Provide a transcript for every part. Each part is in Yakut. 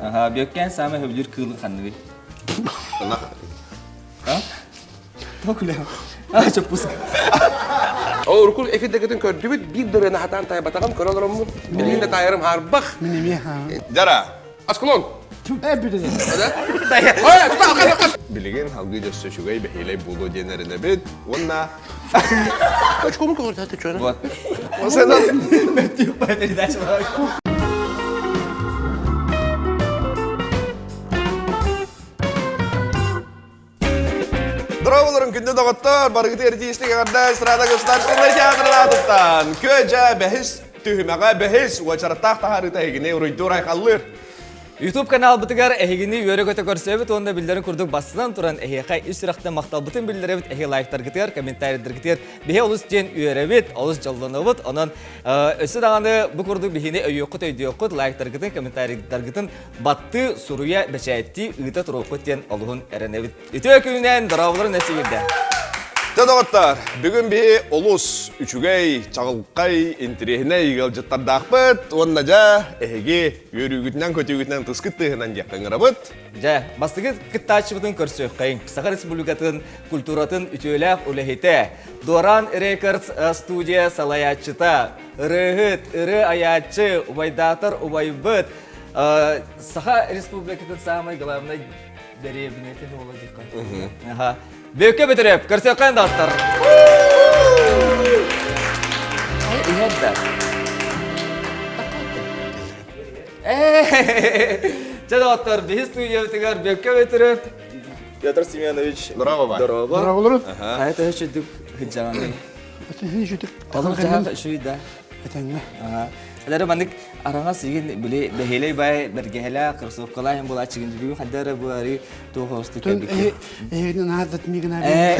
Аха, Бүөккээн саамай сөбүлүүр кыылын ханныгый? Ынах. А? Тоҕо күлэҕин? А, чоппуска. Ол урукку эфирдэгитин көрдүбүт, биир да ырыаны хатаан таайбатаҕым, көрө олороммун. Билигин да таайарым хаарбах. Мин эмиэ ха. Дьара, Аскалон! Э, бүтүн. Билигин алгыы дьөссө үчүгэй бэһиэлэй буолуо диэн эрэнэбит уонна Очкому көҕүрдэ чуора. Вот. Передача Здорово, күндү доҕоттор, барыгыты эрдиистик эҕэрдэ эстрада государственнай театрын Кө-дьэ бэһис түһүмэҕэ бэһис уочараттаах таһаарыыта эһигини уруйдуур айхаллыыр. YouTube каналбытыгар эһигини үөрэ-көтө көрсөбүт уонна биллэрин курдук бастынан туран эһиэхэ ис сүрэхтэн махталбытын биллэрэбит эһи лайктаргытыгар, комментарийдаргытыгар биһи олус диэн үөрэбит, олус дьоллонобут. Онон өссө даҕаны бу курдук биһини өйүөххүт, өйдүөххүт, лайктаргытын, комментарийдаргытын баттыы, суруйа, бэчээттии ыыта туруоххут диэн олуһун эрэнэбит. Үтүө күнүнэн, дорооболорун өссө Дьэ доҕоттор, бүгүн биһи олус үчүгэй, чаҕылхай, интириэһинэй ыалдьыттардаахпыт уонна дьэ эһиги үөрүүгүтүнэн, көтүүгүтүнэн тыскыт тыаһынан диэххэ ыҥырабыт. Дьэ, бастакы кыттааччыбытын көрсүөххэйиҥ. Саха Республикатын культуратын үтүөлээх үлэһитэ, Дуораан Рекордс студия салайааччыта, ырыаһыт, ырыа айааччы, убайдаатар убайбыт, Саха Республикатын самый главный дэриэбинэтин уола диэххэ. Аха. Бүөккэ Бөтүрүөп, көрсүөххэ доҕоттор. Иһэр да. Чэ доҕоттор, биһи студиябытыгар Бүөккэ Бөтүрүөп, Петр Семенович. Здорово. Здорово. Здорово. Хайа төһө чүдүк хыджаҕаный? Чүдүк. Олох дьаһах үчүй да. Этэҥҥэ. Элэри маннык араҥас игин били бэһиэлэй бай бэргэһэлээх кроссовкалаах иһин булааччыгын бүгүн хайда эрэ бу арыы туох оҕустук кэлбиккин. Эһигин наадат мигин арыы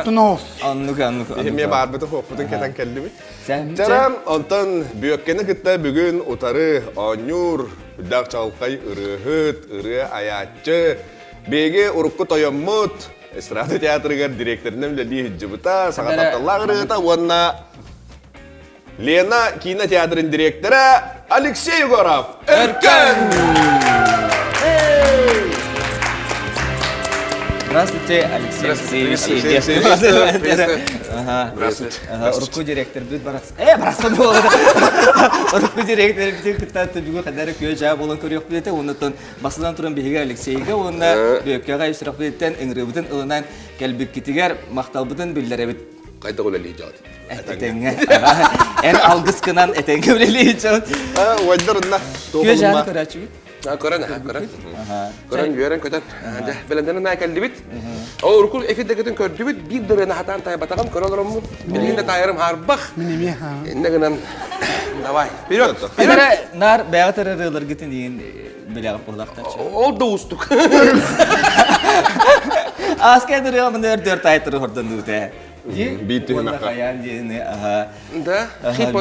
туттун оҕус. Оннук оннук. Эмиэ баарбыты хуоппутун кэтэн кэллибит. Чарам онтон Бүөккэни кытта бүгүн утары оонньуур үрдээх чаҕылхай ырыаһыт, ырыа айааччы, биһиги урукку тойоммут эстрада театрыгар директорынан үлэлии сылдьыбыта, саҥа тапталлаах ырыата уонна Лена кинотеатрын директора Алексей Егоров Өркөн! Здравствуйте, Алексей Алексеевич. Здравствуйте. Урукку директорбыт барахсан. Э, барахсан буолла. Урукку директорбытын кытта бүгүн хадары күө-дьаа буолан көрүөхпүт этэ. Оннуттан басынан туран биһиги Алексейга уонна Бүөккэҕэ сүрэхпититтэн ыҥырыыбытын ылынан кэлбиккитигэр махталбытын биллэрэбит. Хайдах үлэлии дьаҕыт? Этэҥҥэ. Эн алгыскынан этэҥҥэ үлэлии дьон. Уойдар онна. Күө-дьааны көрөөччүгүт? Көрөн, көрөн. Көрөн, үөрэн көтөн. Дьэ, бэлэмнэнэн аа кэллибит. Ол урукку эфирдэгитин көрдүбүт, биир да ырыаны хатаан таайбатаҕым, көрө олороммун. Билигин да таайарым хаарбах. Мин эмиэ ха. Иннэ гынан, давай, вперед! Вперед! Наар бэйэҕит ырыаларгытын иин билэҕит буолахтар. Ол да уустук. Ааска ырыа мын өрдөр таайтыры хордонуутэ. Биир түһүмэххэ. Хайаан диэни аха. Да, хип хип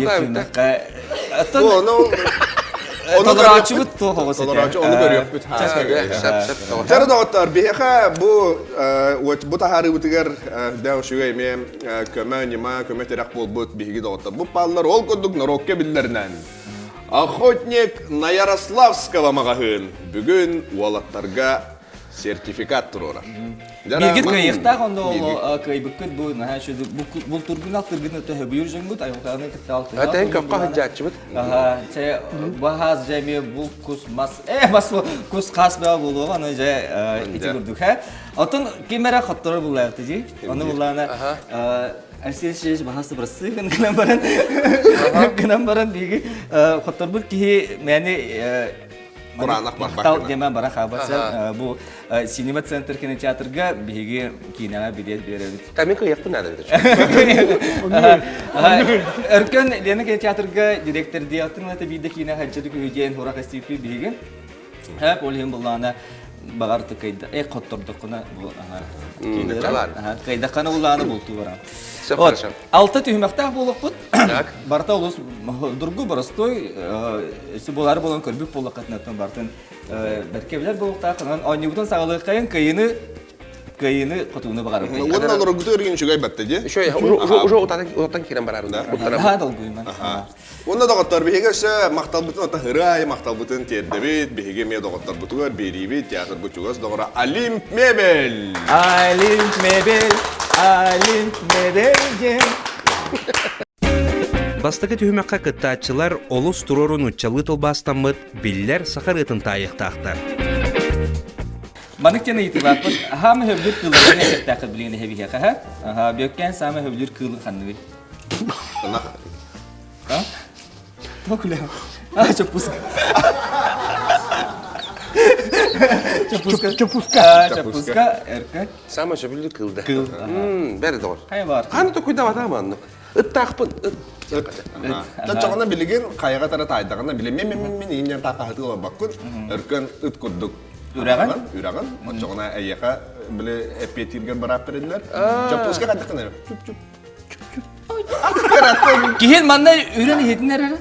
Ону Толороочубут туох оҕус Толороочу ону көрүөхпүт. Чары доҕоттор, биһиэхэ бу бу таһаарыыбытыгар дээх үчүгэй эмиэ көмө ньыма, көмө тирэх буолбут биһиги доҕоттор бу пааллар ол курдук норуокка биллэринэн Охотник на Ярославского маҕаһыын бүгүн уолаттарга сертификат туруорар. Бииргит кыайыахтаах онно ол кыайбыккыт бу наһаа үчүгэй бултургун алтыргын төһөбүйүр дьоҥҥут айылҕаны кытта алтыһа. Атен көккө сылдьааччыбыт. Аха, чэ баһаас дьэ эмиэ бул кус мас э мас кус хас баа буолуоҕа аны дьэ ити курдук һэ. Оттон ким эрэ хотторор буллаахты дии. Ону буллаана Алексей Алексеевич баһаас бырастыы гынан баран гынан баран биһиги хотторбут киһи мэни Кураанах Махтал диэмэ бара хаабатса бу Синема центр кинотеатрга биһиги киинэҕэ билиэт биэрэбит. Та мин кыйахпын наада бит. Өркөн Лена кинотеатрга директор диэхтин это биирдэ киинэ хаджады күһү диэн хурах эстииппи биһиги. Һэ, ол иһин буллаана баҕар тыкайда э хоттордоххуна бу аха. Кыйдаххана буллаана бултуу барам. Все хорошо. Алта түһүмэхтээх буолуохпут. Так. Барыта олус дургу боростой өссө буолаары буолан көрбүт буоллаххытына барытын бэркэ билэр буолуохтаах. Онон оонньуубутун саҕалыаххайын кыйыны. Кыайыыны хотууну баҕарабын. Уонна олороргуту өргүн үчүгэй батта дии. Еще уже уже утаттан киирэн барарын. Наһаа долгуйман. Уонна доҕоттор биһиги өссө махталбытын ота ырай махталбытын тиэрдэбит. Биһиги эмиэ доҕотторбутугар биэриибит театрбыт чугас доҕоро Олимп мебель. Олимп мебель, Олимп мебель диэн. Бастакы түһүмэххэ кыттааччылар олус туруору нууччалыы тылбаастаммыт биллэр саха ырыатын таайыахтаахтар. Маннык диэн ыйытыылаахпыт. Хаама сөбүлүүр кыылларын этиэхтээххит билигин эһэбиһиэхэ. Аха, Бүөккээн саамай сөбүлүүр кыылын ханныгый? Ынах. А? Тоҕо күлэҕин? А, чоппуска. Чоппуска. Чоппуска. А, чоппуска, эркэ. Самый сөбүлүүр кыыл да. Кыыл. Бэрт доҕор. Хайа баар. Ханы токуйдабатаам аннык. Ыттаахпын. Ыт. Чоҕуна билигин хайаҕа тара таайдаҕына били мен мен мен ииннэн таахаһытыы олорбоккун өркөн ыт курдук Үрэҕин? Үрэҕин. Оччоҕуна эйиэхэ били эппиэттииргэр быраап бэриллэр. Чоппуска хайдах гынар? Чуп чуп. Киһин манна үрэн иһитин эрэр.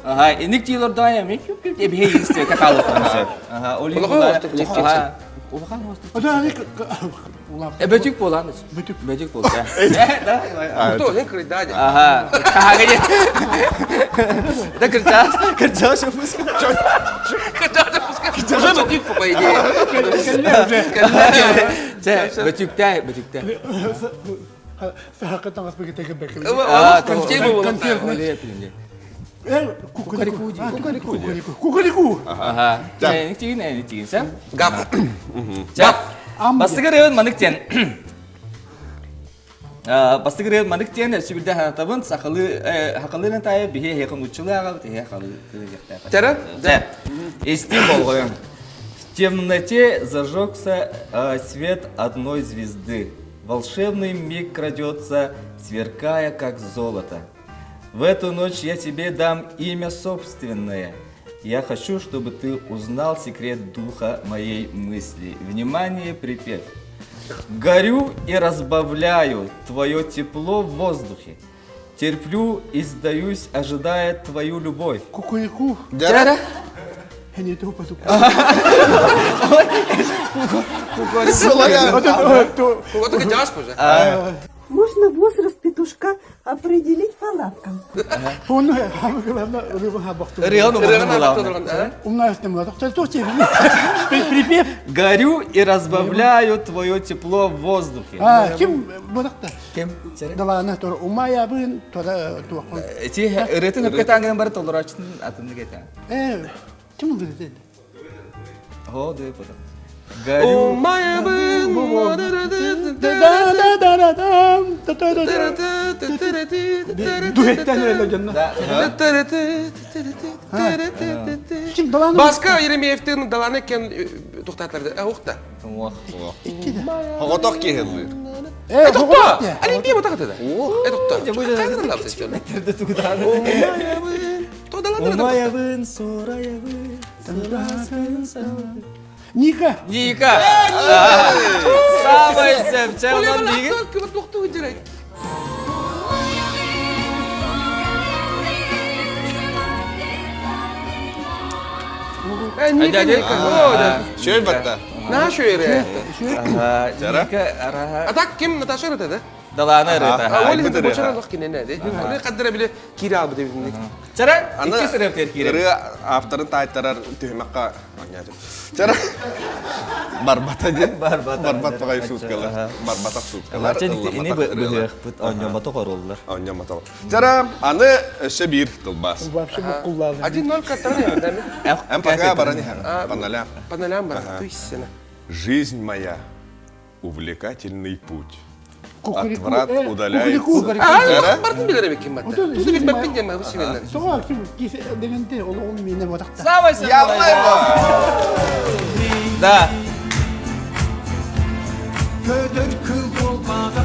Аха, иник тиилордоон эми чуп чуп эбиһэ иистиэкэ хаалыахтарын сөп. Аха, ол Улахан оҕустук чик чик. Улахан оҕустук. Улахан. Бөтүк буолан. Бөтүк. Бөтүк буолта. Да. Кто? Не кырдадя. Ага. Хаһаага диэн. Да кырдьаҕас, кырдьаҕас чоппуска. Уже бөтүк, по идее. Чэ, бөтүктэй, бөтүктэй. Сахакка таҥас бигитэ кэбэкэ. Конфервный. Кукареку. Кукареку. Кукареку. Ага. Тигин, тигин, сен? Гап. Гап. Бастыгыр ырыын манык диэн. Бастыгыр ырыын манык диэн сүбүрдэ ханатабын сахалы хакалыынан таайы биһи эһиэхэ нууччалыы аҕабыт эһиэ халы тыгыйахтаах. Тара? Да. Истин болҕойон. В темноте зажегся свет одной звезды. Волшебный миг крадется, сверкая как золото. В эту ночь я тебе дам имя собственное. Я хочу, чтобы ты узнал секрет духа моей мысли. Внимание, припев. Горю и разбавляю твое тепло в воздухе. Терплю и сдаюсь, ожидая твою любовь. Кукурику. Дяра? Можно возраст петушка определить по лапкам. Горю и разбавляю твое тепло в воздухе. Ким бодақта? Ким? Далаана тор умаябын тора туохун. Эти ырытын өпкетаангын бары толорочтун атынны кетен. Э, ким ылдыр О, да, потом. Горю. Баска Еремеевтин даланы кен тухтатларды. Ухта. Оҕотох киһи Э, тохто! Олимпия бутак да. Э, тохто. Умаябын, сораябын, Ника! Ника! Самай сөп, онон биһиги Ника, Ника. Шөй батта. На шөйре. Ника араха. А так ким Наташа ырыта да? Далаана ырыта. Ол иһин бочара лох кинене де. Оны каддара биле кире албы деп Чара, икки сырыптер кире. Ырыа авторын таайтарар түһүмэххэ Чара барбата диэн. Барбата. Барбат баҕайы суткалар. Барбатах суткалар. Ини быһыахпыт оонньомото хоруллар. Оонньомото. Чара, аны өссө биир тылбаас. Вообще буккуллаалы. 1-0 каттаран да Эн пока баран иһэр. Паналям. Паналям бар. Туйсена. Жизнь моя увлекательный путь. Кукареку. Отврат удаляется. А, бартын билер эбиккин батта. Туда билбеппин диэн бу сибеннен. Соға ким дегенде ол ол мене бодақта. Самай Да.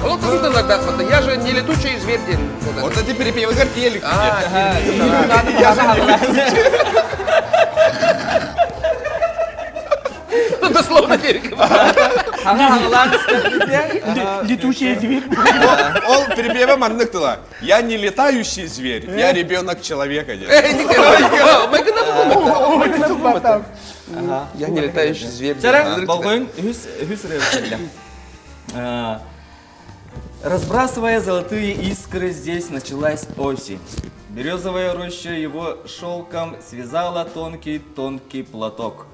Ол тылдылар да Я же не летучий зверь диэн. Вот эти перепевы телек. Я же Дословно телек. Летучий зверь. Ол перепеве маннык тыла. Я не летающий зверь, я ребенок человека. Я не летающий зверь. Чара, болғойын үс үс ревчелле. Разбрасывая золотые искры, здесь началась осень. Березовая роща его шелком связала тонкий-тонкий платок.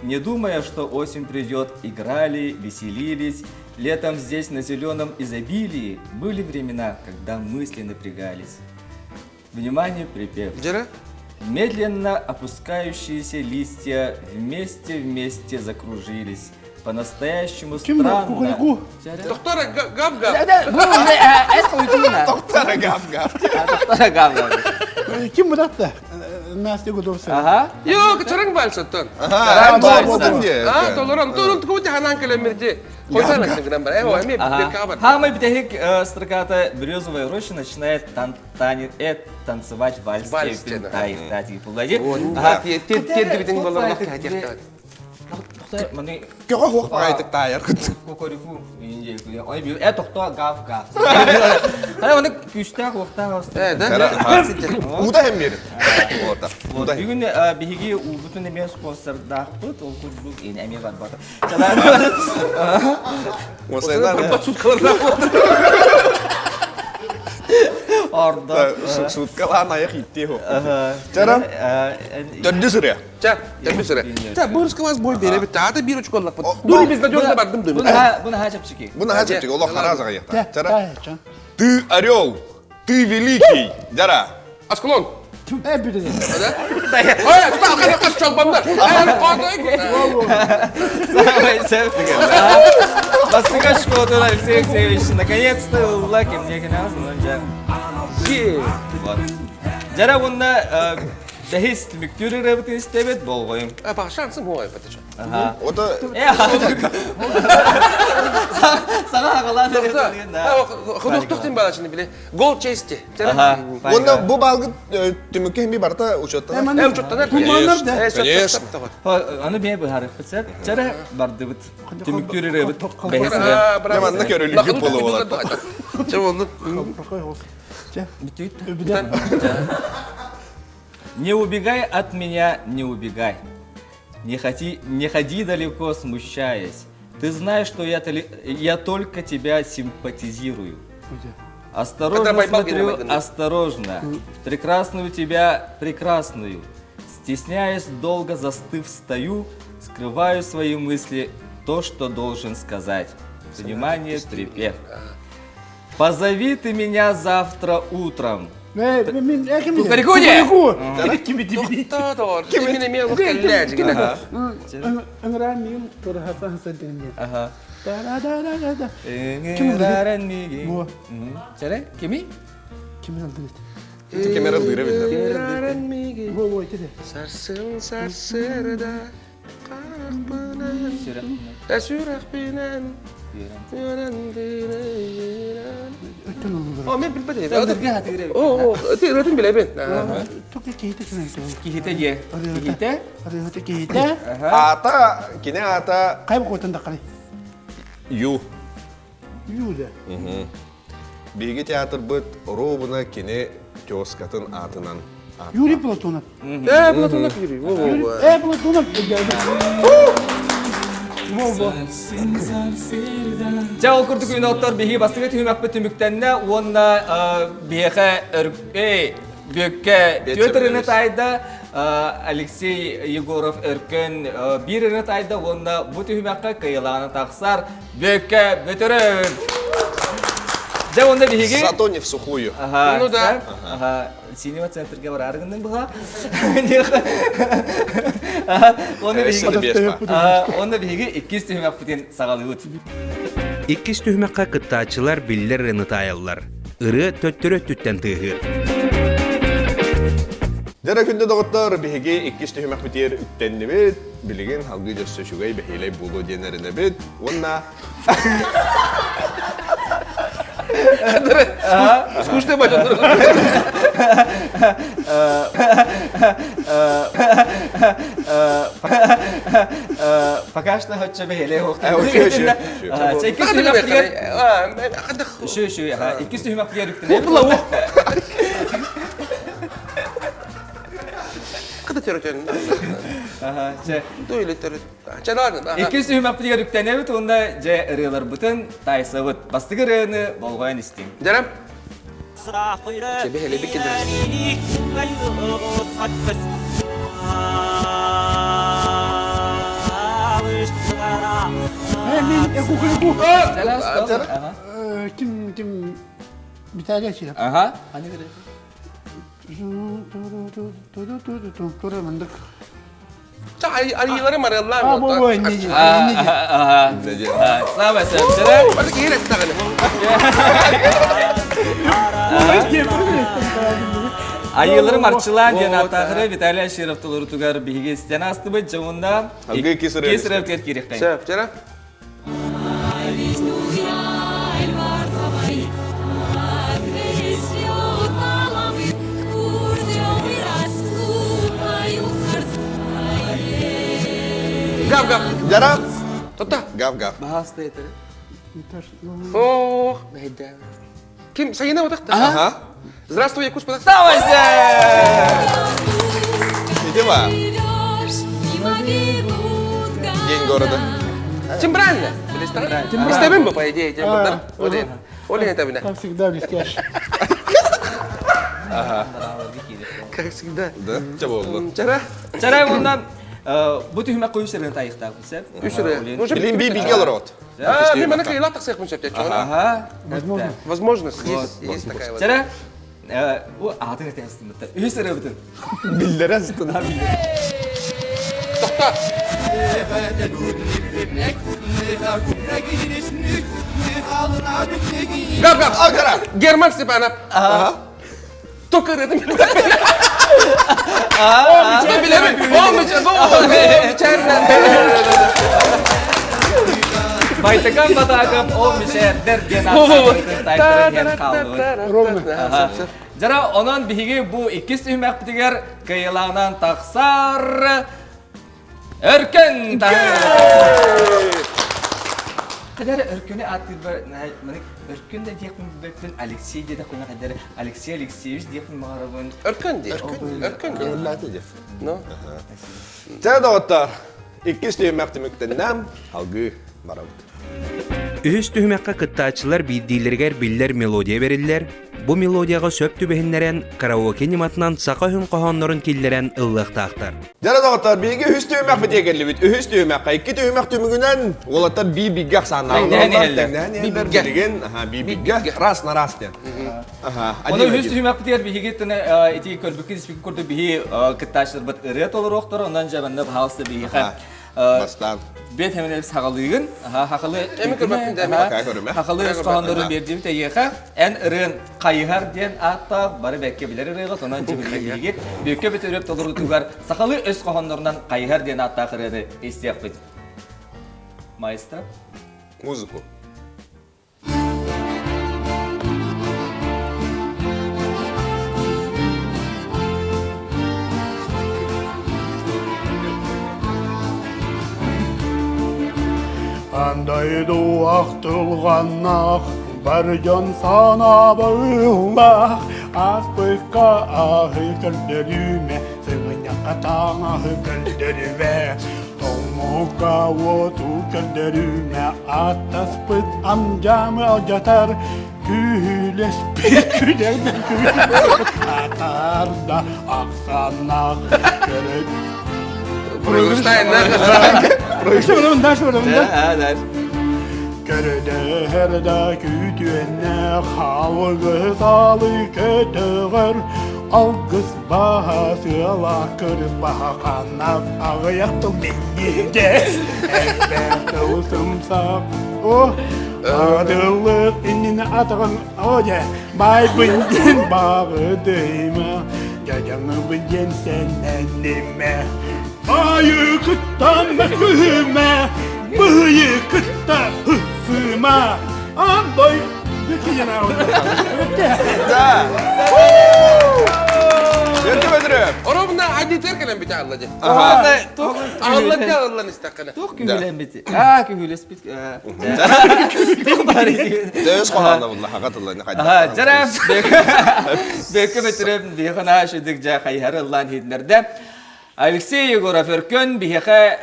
Не думая, что осень придет, играли, веселились. Летом здесь на зеленом изобилии были времена, когда мысли напрягались. Внимание, припев. Дьэрэ? Медленно опускающиеся листья вместе-вместе закружились. По-настоящему Ким странно. кукареку? Доктора гав-гав. Тоқтара гав-гав. Доктора гав-гав. Ким бұдатты? Настя Гудовса. Ага. Йо, чараң вальс оттон. Ага, вальс. А, толорон, толорон кубути ханан келемирди. Хойдан грам бар. Эво, эми бир Хамай битехик строката «Березовая роща» начинает танцевать вальс. Вальс, Ага. Тед болор лох Маны Көҕө хуох баҕайтык таайар кукареку Ой, би э тохто гав гав. Хана маны күстәк вакта Э, да? Уда hem бери. Орта. Вот, бүгүн биһиги убутун эме спонсордаахпыт, ол курдук эн эме бар бар. Осайдан Орда. суткалаан аяк итти хо. Чара. Төрдү сыры. Ча, тәбби сыры. Та, бурска вас бой бере бит. Ата бир очко лак. Дури без надежно бардым думи. Буна ха чапчики. Буна хачып олох харазага якта. Чара. Чара. Ты орел, ты великий. Жара. Асколон. Э, бүдеді. Ой, тута, кара каш чалбандар. Басыга школа Алексей Алексеевич, наконец-то лаки мне геназ, но я. Вот. Жара онна бәһис түмүктүр ырабытын истебет болғойым. А, ба шансым ой, патыч. Ага. Ота Э, сага агалар Худук тохтин балачыны биле. Гол чести. Ага. Онда бу балгы түмүккө хеми барта учеттан. Э, учеттанар. Туманар да. Конечно. Аны бе бахар пытсат. Чара бардыбыт. Түмүктүр ырабыт. Бәһис Яманна көрөлүгү болу болот. Ча болду. Не убегай от меня, не убегай. Не, хоти, не ходи далеко, смущаясь. Ты знаешь, что я, я только тебя симпатизирую. Осторожно смотрю, осторожно. Прекрасную тебя, прекрасную. Стесняясь, долго застыв, стою, скрываю свои мысли, то, что должен сказать. Внимание, припев. Позови ты меня завтра утром. Кукарекуне! Токтодор. Кимин эме олох келлээжи. Ага. Ким Чere, кими? Кемера дыра билде. Сарсын сарсырда каракпынан Әсүрәкпинен О, мен билбедим. О, о, ти рөтүн билебин. Кихите же. Кихите? Ата, кине ата ю. Биги театр быт робуна кине тёскатын атынан. Юрий Платонов. Э, Платонов Юрий. Во, во, во. Э, Платонов. Во, во. Жа ол курдук үйнөттөр биһи бастыгы түһүмәкпе түмүктэннэ уонна биһиэхэ эй бүккэ түөтөрүнэ тайда Алексей Егоров өркөн бирine тайда уонна бу түһүмәккэ кыйылааны тахсар бүккэ бөтөрөм. Жа онда биһиги Зато не в сухую. Ага, Ну да. Ага, синема центрге барарыгынның буга. Оны биһиги Оны биһиги иккис түһүмәкпитин сагалыбыт. Иккис түһүмэххэ кыттааччылар биллэр ырыаны таайаллар. Ырыа төттөрө өттүттэн тыаһыыр. Дәрә күндө доҕоттор биһиги иккис түһүмэх битиэр үктэннибит, билигин халгы дьөссө үчүгэй бэһиэлэй буолуо диэн эрэнэбит уонна Скучный бачон. Пока что хоча бэһиэлэй Э, үчү, үчү, үчү. Иккис түһүмэх Үчү, үчү, иккис түһүмэх битиэр үктэннибит. төрөтөн. Дуйли төрөт. Чэ ладно. Иккис түһүмэхпитигэр үктэнэбит уонна дьэ ырыаларбытын таайсабыт. Бастакы ырыаны болҕойон истиҥ. Дьэрэ. Чэбэһэлэби киллэрэр. Ким ким Виталий Очиров. Ага. Арыылары марыаллаан. А, бу бу инне дии. Инне дии. Слава сәптері. Бары киһи эттэҕинэ. Айыылары марчылаан диэн ааттаахыры Виталий Аширов толорутугар биһиги истэн астыбыт дьоҥунна Алгы кисыры кириэхтэй. Сөп, чара. Гав гав. Жара. Тотта. Гав гав. Баһаста этер. Ох, найда. Ким Саина утахта? Ага. Здравствуй, Якутск. Давай! Видимо. День города. Чем правильно? Истебин бы, по идее, тем да? Олен. Олен это бина. Как всегда, блестяще. Как всегда. Да? Ча болду. Чара. Чара оннан бу түһүмэк куйу сырын тайыктаах билсеп. Үс ыры. Билин би билге олорот. А, мен мана кыйла тахсыах мун сөптө. Ага. Возможно. Возможность есть, есть такая вот. Чара бу аатын этен битте. Үс ыры битин. Биллere астына. Тохта. Гав гав. Агара. Герман Степанов. Ага. Только рядом. О, билемин. О, мичер. Байтакан батакап о мишердер диэн ааттаах тайдырын хаалбыт. Ровно. Жара онон биһиги бу иккис түһүмэхпитигэр кыйылаанан тахсар Өркөн Кадары Өркөнү ааттыырбар маны Өркөн да диэхпин билбэппин Алексей диэтэхпинэ кадары Алексей Алексеевич диэхпин баҕарабын. Өркөн дии. Өркөн дии. Көҥүллээтэ дии. Ну. Чэ доҕоттор, иккис түһүмэх түмүктэннэ, алгыы барабыт. Үһүс түһүмэххэ кыттааччылар биирдиилэригэр биллэр мелодия бэриллэр, бу мелодияҕа сөп түбэһиннэрэн караоке ньыматынан саха үһүн хоһооннорун киллэрэн ыллыахтаахтар. Дьэ доҕоттор, биһиги үһүс түһүмэхпит кэллибит. Үһүс түһүмэххэ икки түһүмэх түмүгүнэн уолаттар биир бииргэ ахсааннаах Тэҥнэһэн иһэллэр. Тэҥнэһэн иһэллэр. Билигин биир-бииргэ раз на раз диэн. Ону үһүс түһүмэхпитигэр биһиги ити көрбүккүт испиккит курдук биһи кыттааччыларбыт ырыа толоруохтара, онон дьэ манна пожалуйста биһиэхэ Бастаан. Бет хэминэ саҕалыыгын, хахалы Эми көрбөппүн да эми. Хахалы өс хоһооннорун биэрдибит эйиэхэ. Эн ырыан хайыһар диэн ааттаах бары бэккэ билэр ырыаҕа онон дьыбыллы биһиги бүккэ бүтүрүп толоруутугар сахалыы өс хоһооннорунан хайыһар диэн ааттаах ырыаны истиэхпит. Маэстро. Музыку. Андайды ахтылғаннақ, бар дьон санаабыллаах, ааспыкка ааһы көрдөрүүмэ, сыгынньахха таҥаһы көрдөрүмэ, Тоҥмокко уоту көрдөрүмэ, аттаспыт амдьамы алдьатар, күүһүлэспит күлэрдэн атаарда ахсааннаах көрөт. Көрөдөһөр да күүтүөннээх хаалыгы саалы көтөҕөр Алгыс баһа сыала кырбаһа ханнах аҕыйах тыл минньигэс элбэх тыл сымсах о адыллык иннинэ атаҕын о дьэ баайбын диэн баҕыдыйма дьадьаҥыбын диэн сэнэнимэ баайы кытта мөккүһүмэ быһыйы кытта һыма андай Да! Өркө бөдүрү. Оробуна адитер кэлэн бүтэ алла дьэ. Ага. Алла дьэ аллан истэххинэ. Туох күһүлэммит? Аа, күһүлэспит. Туох баар Төс хоһаана булла хака тылланы хайда. Аха, жара бөкө бөтүрөм дихана шүдүк жа хайһар ыллаан хитнерде. Алексей Егоров Өркөн биһиэхэ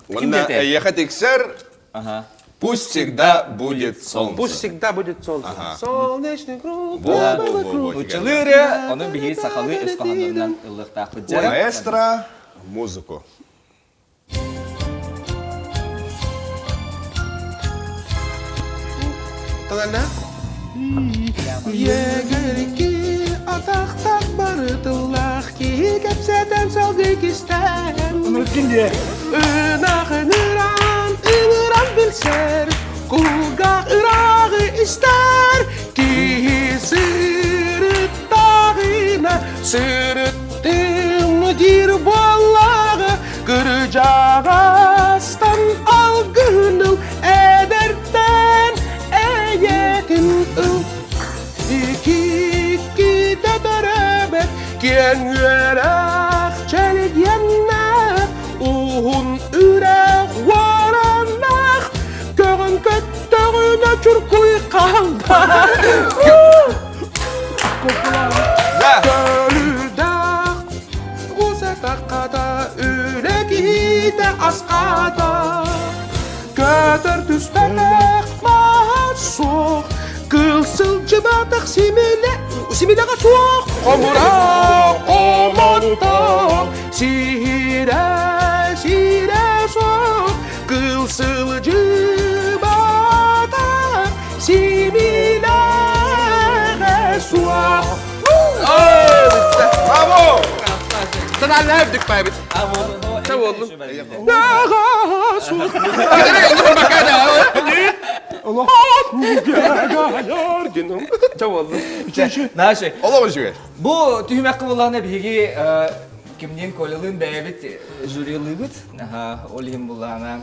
ким Уонна диэтэ? эйиэхэ тиксэр Ага. Пусть всегда будет солнце. Пусть всегда будет солнце. Ага. Солнечный круг. Во, во, во, во, Нууччалыы ону биһи сахалыы өс хоһооннорунан ыллыахтаахпыт дьара. Маэстро, музыку. Тылана. Егерки атахтах бары тыллаах киһи кэпсэтэн салгыы кистээн. Ынах ыныран, ыҥыран билсэр, кулгаах ырааҕы истэр, киһи сырыттаҕына сырыттым диир буоллаҕа, кырдьаҕастан алгыһын эдэртэн эйэтин ыл. Иккитэ төрөөбөт киэҥ үөрэх чэлгиэннээх, уһун үрэх уораннаах, көҕүн көттөҕүнэ чуркуй хаалбат. Көлүдэх кусатаххата үлэ киһитэ асхата Көтөр түспэтэх мас суох, кыл сылдьыбатах симилэ, симилэҕэ суох. Хомура хомоттох, сиирэ сиирэ суох, кыл сылдьыбатах симилэҕэ суох. Браво! Санаалаах үрдүк баайбыт. Чэ буоллун. Наши. Олох үчүгэй. Бу түһүмэххэ буллаҕына биһиги кимниин Колялыын бэйэбит жюрилыыбыт. Ол иһин буллаҕына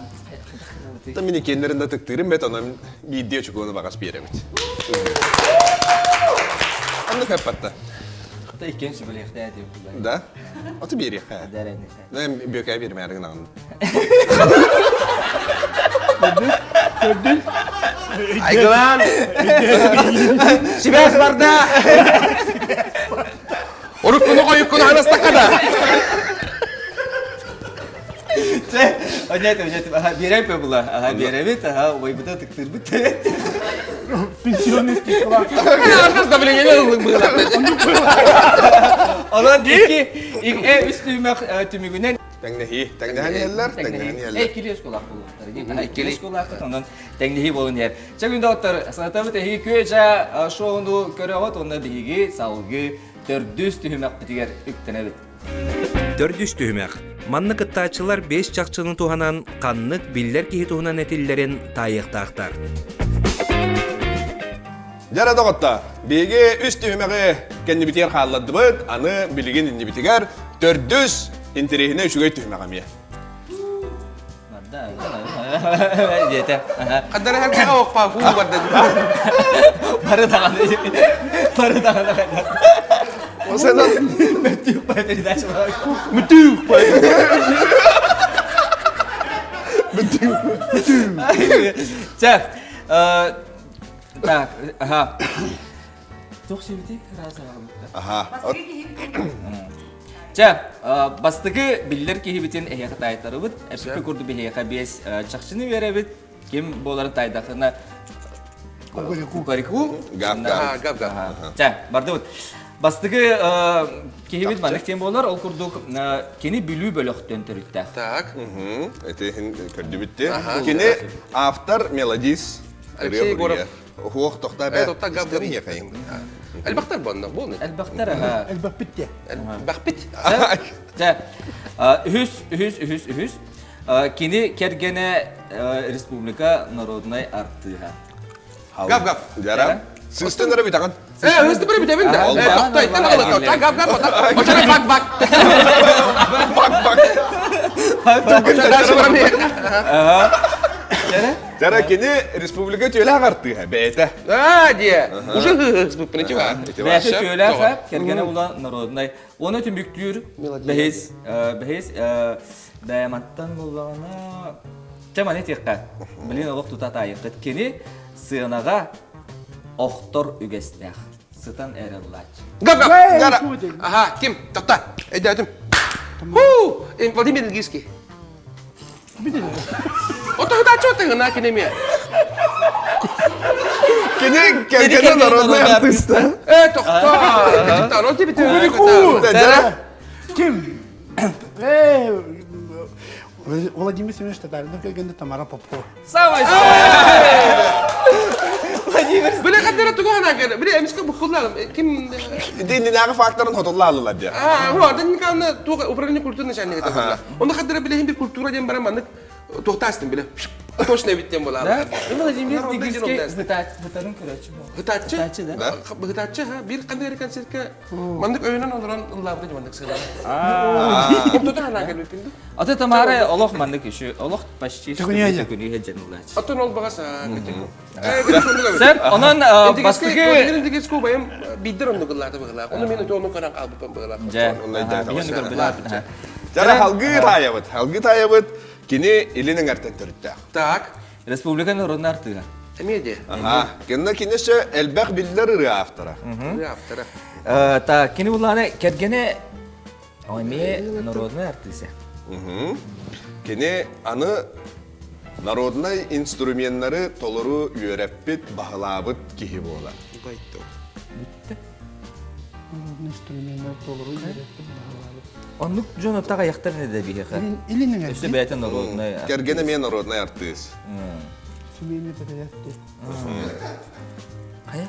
Та мин иккиэннэрин да тыктыырым бэт, онон биирдии очукуону баҕас биэрэбит. Оннук эппатта. Та иккиэн сүбэлиэхтээх этим. Да? Аты биэриэххэ. Бүөкээ биэрмээри гынаҕын. Көрдүн? Айгылаан! Сибээс барда! Уруккуну хойуккуну анастакка да! Чэ, онньаат, онньаат, аха, биэрэй була, аха, биэрэбит, аха, убайбыта тыктырбыт. Пенсионный скидкалар. Давление ыллык быылар. Онон икки, үс түмэх түмүгүнэн Тэҥнэһии. Тэҥнэһэн иһэллэр, тэҥнэһэн иһэллэр. Иккили оскуолаах буолуохтар. Иккили оскуолаахпыт, онон тэҥнэһии буолун иһэр. Чэ, күндү доҕоттор, санатабыт эһиги күө-дьаа шоуну көрөҕүт уонна биһиги салгыы төрдүс түһүмэхпитигэр үктэнэбит. Төрдүс түһүмэх. Манна кыттааччылар биэс чахчыны туһанан ханнык биллэр киһи туһунан этиллэрин таайыахтаахтар. Дьэ доҕотто, биһиги үс түһүмэҕи кэннибитигэр хааллардыбыт, аны билигин иннибитигэр төрдүс интэриэһинэй үчүгэй түһүмэх эмиэ. Диэтэ. Хаддара хэргэ оқпа хуу барда. Бары даҕаны бары даҕаны Осенан Мөттүүк пай передача Мүтүүк пай. Чэ, Так, ага. Туох сибити? Аха. Чэ, бастакы биллэр киһибитин эһиэхэ таайтарыбыт. Эппи курдук биһиэхэ биэс чахчыны биэрэбит. Ким буоларын таайдахына кукарику. Гав-гав. Гав-гав. Чэ, бардыбыт. Бастакы киһибит маннык тиэн буолар. Ол курдук кини Бүлүү бөлөхтөн төрүттээх. Так. Эти көрдүбүт Кини автор, мелодист, Алексей Егоров. Хуох тохта бэ. Элбэхтэр буонна, буолны. Элбэхтэр аха. Элбэхпит те. Элбэхпит. Чэ, үһүс, үһүс, үһүс, үһүс. Кини кэргэнэ республика народнай артыыһа. Гав-гав. Жара. Сыстын эрэ бүтәҕин. Э, ыстын эрэ бүтэбин да. Тохтой, иттен алыта. Гав гав Очара бак бак. Бак бак. Жара кини республика түөлээх артыыһа бэйэтэ. Аа, дие. Уже хыһыспыппын ити бар. Бэйэтэ түөлээх, кэргэнэ ула народнай. Оны түмүктүүр бэһис, бэһис бэйэматтан буллаҕына Чэ маны этиэххэ, билин олох тута таайыаххыт. Кини сыанаҕа охтор үгэстээх. Сытан эрэ ыллааччы. Гап гап. Аха, ким? Тохта. Өйдөөтүм. Ху! Владимир Ильгийский. Ото хытааччы отыгына кинеме. Кини кэргэнэ народный артыста. Э, тохтоо. Народ тебе Ким? Э, Владимир Семенович Татаринов кэргэнэ Тамара Попко. Самай Владимир. Бile каддара тугу ханагар. Бile эмиске букуллар. Ким Диннинээҕи факторын хотуллаалылар диye. А, вот, никаны туга управление культуры начальника такой. Онно хаддара биле хим культура диэн баран маннык туохтаастын биле. Точно эбиттен буолаа. Да? Владимир Дигирский бытарын көрөчү бу. Бытааччы? Бытааччы да. Бытааччы, ха, бир кандай концертке маннык өйүнэн олорон ыллаабыта маннык сыла. Оттото ханаа кэлбиппин ду. Аты Тамара олох маннык еще олох почти что Түгүнү түгүнү жанылаач. Оттон ол баҕас Сеп, онон бастыгы Индигирский байым биддер оннук ыллаата быһылаах. Ону мен өтө ону көрөн хаалбыппын быһылаах. Дьэ, Онно көрбүлээх. Жара халгыы таайабыт. Халгыы таайабыт кини илин эҥэртэн төрүттээх. Так. Республика народун артыга. Эмиэ де. Аха. Кэннэ кинеше элбэх биллэр ырыа автора. Ырыа автора. Так, кини буллааны кэргэнэ эмиэ народный артыса. Кини аны народнай инструменнары толору үөрэппит, баһылаабыт киһи буолар. Бүттэ. Инструменнар толору үөрэппит, баһылаабыт. Оннук дьон оттаҕа аяқтар не да биһиэхэ. Илин Өссө бэйэтэ народнай. Кэргэнэ эмиэ народнай артыыс. Семейный патриарх.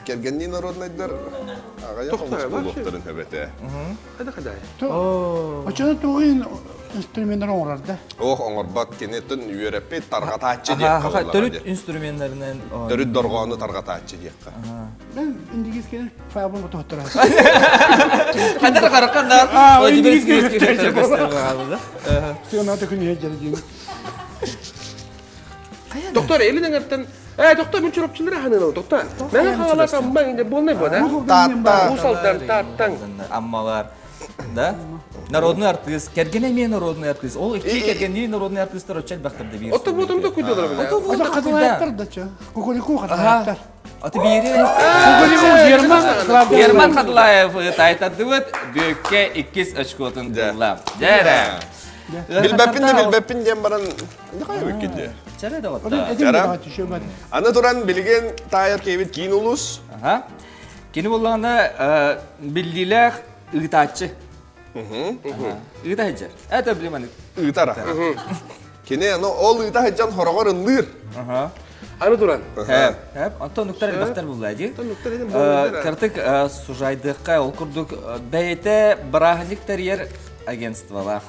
Кэргэннии народнайдар аҕайах омус буолуохтарын эбэтэ. Хада хада. Очону тугун инструменнар оҥорор да? Ох, оҥорбот кинитин үөрэппит тарҕатааччы диэххэ буоллаҕа Төрүт дии. инструменнарынан Төрүт дорҕоону тарҕатааччы диэххэ. Мен индигискени фабын ототтора. Хандар хараккандар Владимир Скирский Сыаната күнү дьэрдин. Доктор, элин эҥэртэн Э, доктор, мен чурапчылары ханыылау, доктор. Мен хаалас амма инде болнай бу, да? Таатта. Усалдан, тааттан. Аммалар. Да? Народный артист, кэргэн эмиэ народный артист. Ол икки кэргэннии народный артистар оччо элбэхтэр да биир. Отто бутум да куйдулар бile. Ото хатылааттар да чо. Кукурику хатылааттар. Аты биири Кукурику Герман Герман Хадлаев тайтардыбыт бүккэ иккис очкотун ылла. Дьэрэ. Билбэппин да билбэппин диэн баран хайа дии. Чэрэ да отта. Аны туран билигин таайар киһибит киин улус. Аха. Кини буллаҕына биллиилээх ыытааччы. Ыыта сылдьар. Это блин Ыытар. Кини аны ол ыыта сылдьан хороҕор ыллыыр. Аха. Аны туран. Хэп, хэп. Онтон нуктар элбэхтэр булла дии. Картык сужайдыкка ол курдук бэйэтэ бырааһынньык тэрийэр агентстволаах.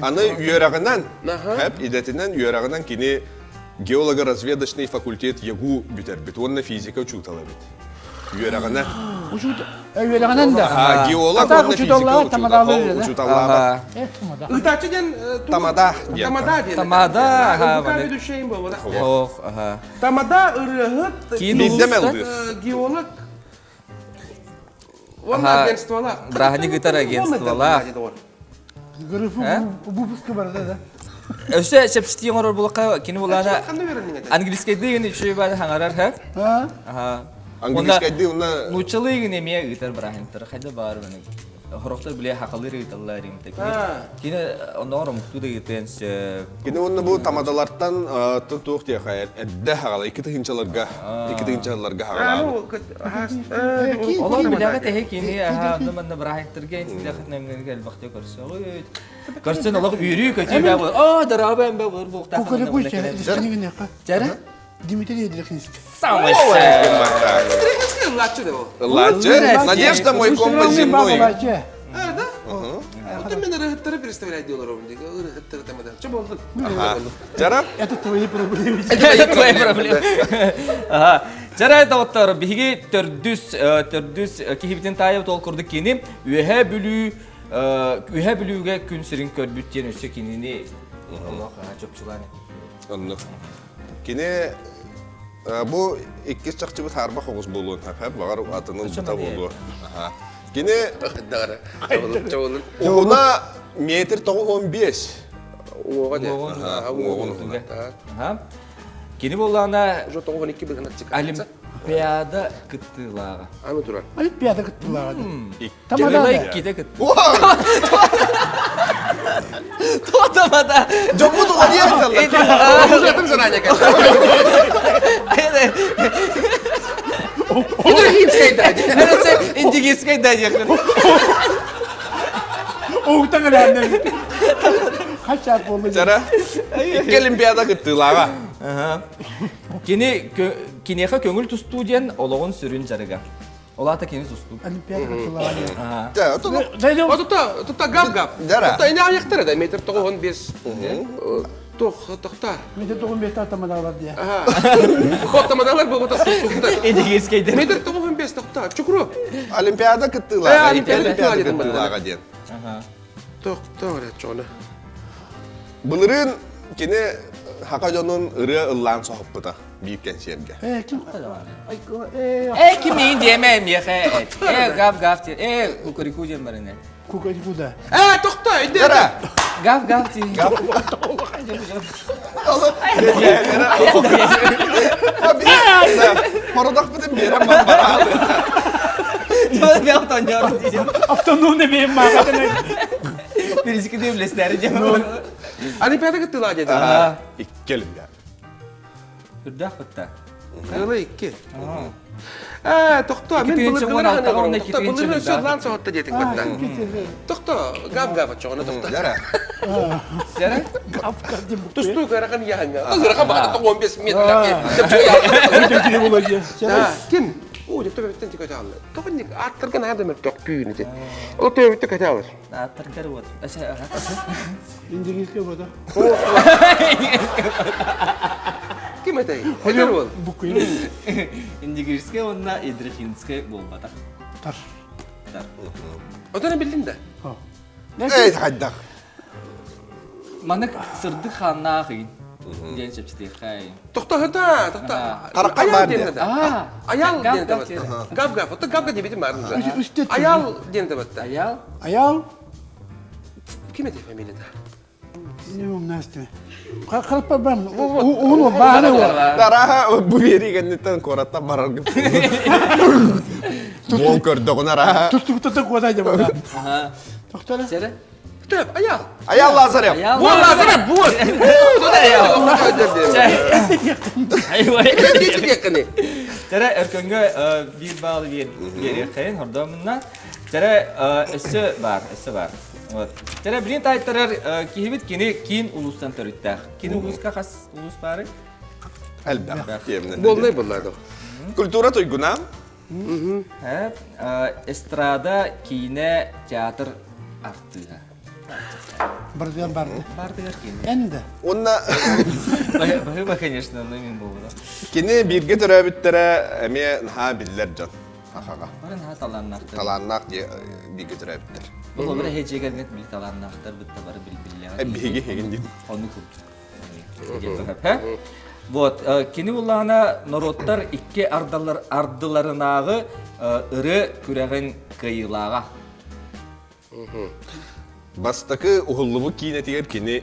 Аны үөрэҕинэн, хэп идэтинэн үөрэҕинэн кини геолого-разведочный факультет ЯГУ бүтэрбит уонна физика учуутала эбит. Үөрэҕинэн. Үөрэҕинэн да. Геолог уонна физика учууталлаабат. Ыытааччы диэн Тамада диэн. Тамада диэн. Тамада. Ведущийым буолла. Ох, аха. Тамада ырыаһыт, Биирдэ мэлдир. геолог Уонна агентстволаах. Бырааһынньык ыытар агентстволаах. Выпуска барда да. Өссө чэпчэтии оҥорор булакка кини булаана английскайдыы гин үчүгэй баары хаҥарар ха. Аха. Английскайдыы уна Нууччалыы гин эмиэ ыытар бырааһынньыктары хайда баар маны. Хорохтор биле хахалыр ыыталлар имте. Кини оннооҕор омуктуу да ыытыан сөп. Кини уонна бу тамадалартан туох диэхэ эрдэ хаҕала икки тыһыынчаларга икки тыһыынчаларга хаҕалаабыт. Олор билэҕит эһи кини аха онно манна бырааһынньыктарга интилэхит нөҥҥөргө элбэхтэ көрсөҕүт. Көрсөн олох үөрүү көтүү бэ буол. Оо дорообо эмбэ буол буолтаах. Чара? Дмитрий Ядрихинский. Самый Ядрихинский ыллааччы да ол. Ыллааччы. Надежда мой компас земной. А, да? Вот мен ырыһыттары представлять делорум диги. Ырыһыттары тамада. Че болду? Жара? Это твои проблемы. Это твои проблемы. Ага. Жара доҕоттор, биһиги төрдүс төрдүс киһибитин таайып тол курдук кини Үөһээ Бүлүү Үөһээ Бүлүүгэ күн сирин көрбүт диэн өссө кинини олох чопчулаан. Оннук. Кини бу иккис чахчыбыт хаарбах оҕус буолуон сөп, баҕар атынын бута буолуо. Кини уһуна метр 95. Уоҕа де. Уоҕун Кини буоллаҕына Уже 92 быгынат Алим. Олимпиада кыттыылааҕа. Аны турар. Олимпиада кыттыылааҕа. Тамада иккитэ кытты. Туо тамада. Дьоммут уларыйа сылдьаллар. Ужатын заранее Индигирскэй да. Индигирскэй да диэххин. Угутан элээннэ. Хачаат буолла. Чара. Икки Олимпиада кыттыылааҕа. Кини киниэхэ көҥүл тустуу диэн олоҕун сүрүн дьарыга. Ол аата кини тустуу. Олимпиада кыттыылааҕа. Тута тута гап-гап. Тута ини айахтара да метр 95. Тох тохта. Метр 95 тамадалар дия. Хот тамадалар бу бу тустуктар. Эдигискейдер. Метр 95 тохта. Чукру. Олимпиада кыттыылааҕа. Олимпиада кыттыылааҕа диэн. Тохта эрэ чоҕуна. Былырыын кини хака дьонун ырыа ыллаан соһуппута биир кэнсиэргэ. Э, ким? Э, ким миин диэмэ миэхэ. Э, гав гав диэн. Э, кукареку диэн барыны. Кукареку да. Э, тохто, иди. Гав гав диэн. Хородохпутун биэрэн бараалы. Автономный бэйэм маахатын. Бирискити үлэстэри дьэ. Олимпиада кыттыылаа деді. Икки Олимпиада. Үрдээх бытта. Кыыла икки. Ээ, тохто, мен былыргылар аһына Тохто, былыргы өссө лан соһотто диэтик батта. Тохто, гав-гав очоҕуна тохто. Жара. Жара? Тустуу кыарахан яһанга. Кыарахан баҕата 15 метр. Ким? Оо, дьэ төбөттөн тикөтө алла. Тоҕо аттарга наһаа да мөлтөх түүн ити. Ол төбөттө көтө алар. Аттаргар вот. Индигирскэй вода. Ким этэй? Эдэр уол. Букуйун. Индигирскэй уонна Идрихинскэй буолбатах. Тар. Тар. Отон биллин да? Эй, хайдах. Манык сырдык хааннаах ыйын. Диэн чэпчэтиэххэ. Тохто, тохто. Харахха баар диэн. Аял диэн табатта. Гав-гав. Ото гав-гав диэбитим баар. Аял диэн табатта. Аял? Аял? Ким этэй фамилията? Не умнастым. Хараппа бам. Уһун бааны Араха бу биэрии кэнниттэн куораттан бараргын. Буол көрдөҕүн араха. Тустубуттан куотай дьабана. Тохтора. Сэрэ? Төп, Аял. Аял Лазарев. Буол Лазарев, буол. Тэрэ өркөнгө биир баалы биэриэххэйин хордоомунна. Тэрэ өссө бар, өссө бар. Вот. Тэрэ билин тайтарар киһибит кини киин улуустан төрүттээх. Кини улууска хас улуус баары? Элбэх. Буолнай буллаа Культура туйгуна. Эстрада, киинэ, театр артыыһа. Бардыгар барды. Бардыгар киинэ. Энде. Онна Баһыба, конечно, но мен болду. Кини бииргэ төрөөбүттэрэ эмиэ наһаа биллэр дьон. Ахаға. Бары наһаа талааннаахтар. Талааннаах бииргэ төрөөбүттэр. Бұл олар эһэжиэгэргет били талааннаахтар бытта бары билбиллэҕэ. Биһиги хигин дин. Ону курдук. Вот, кини буллаҕына норуоттар икки ардалар ардыларынааҕы ыры күрэҕин кыайыылааҕа. Бастакы уһуллубут киинэтигэр кини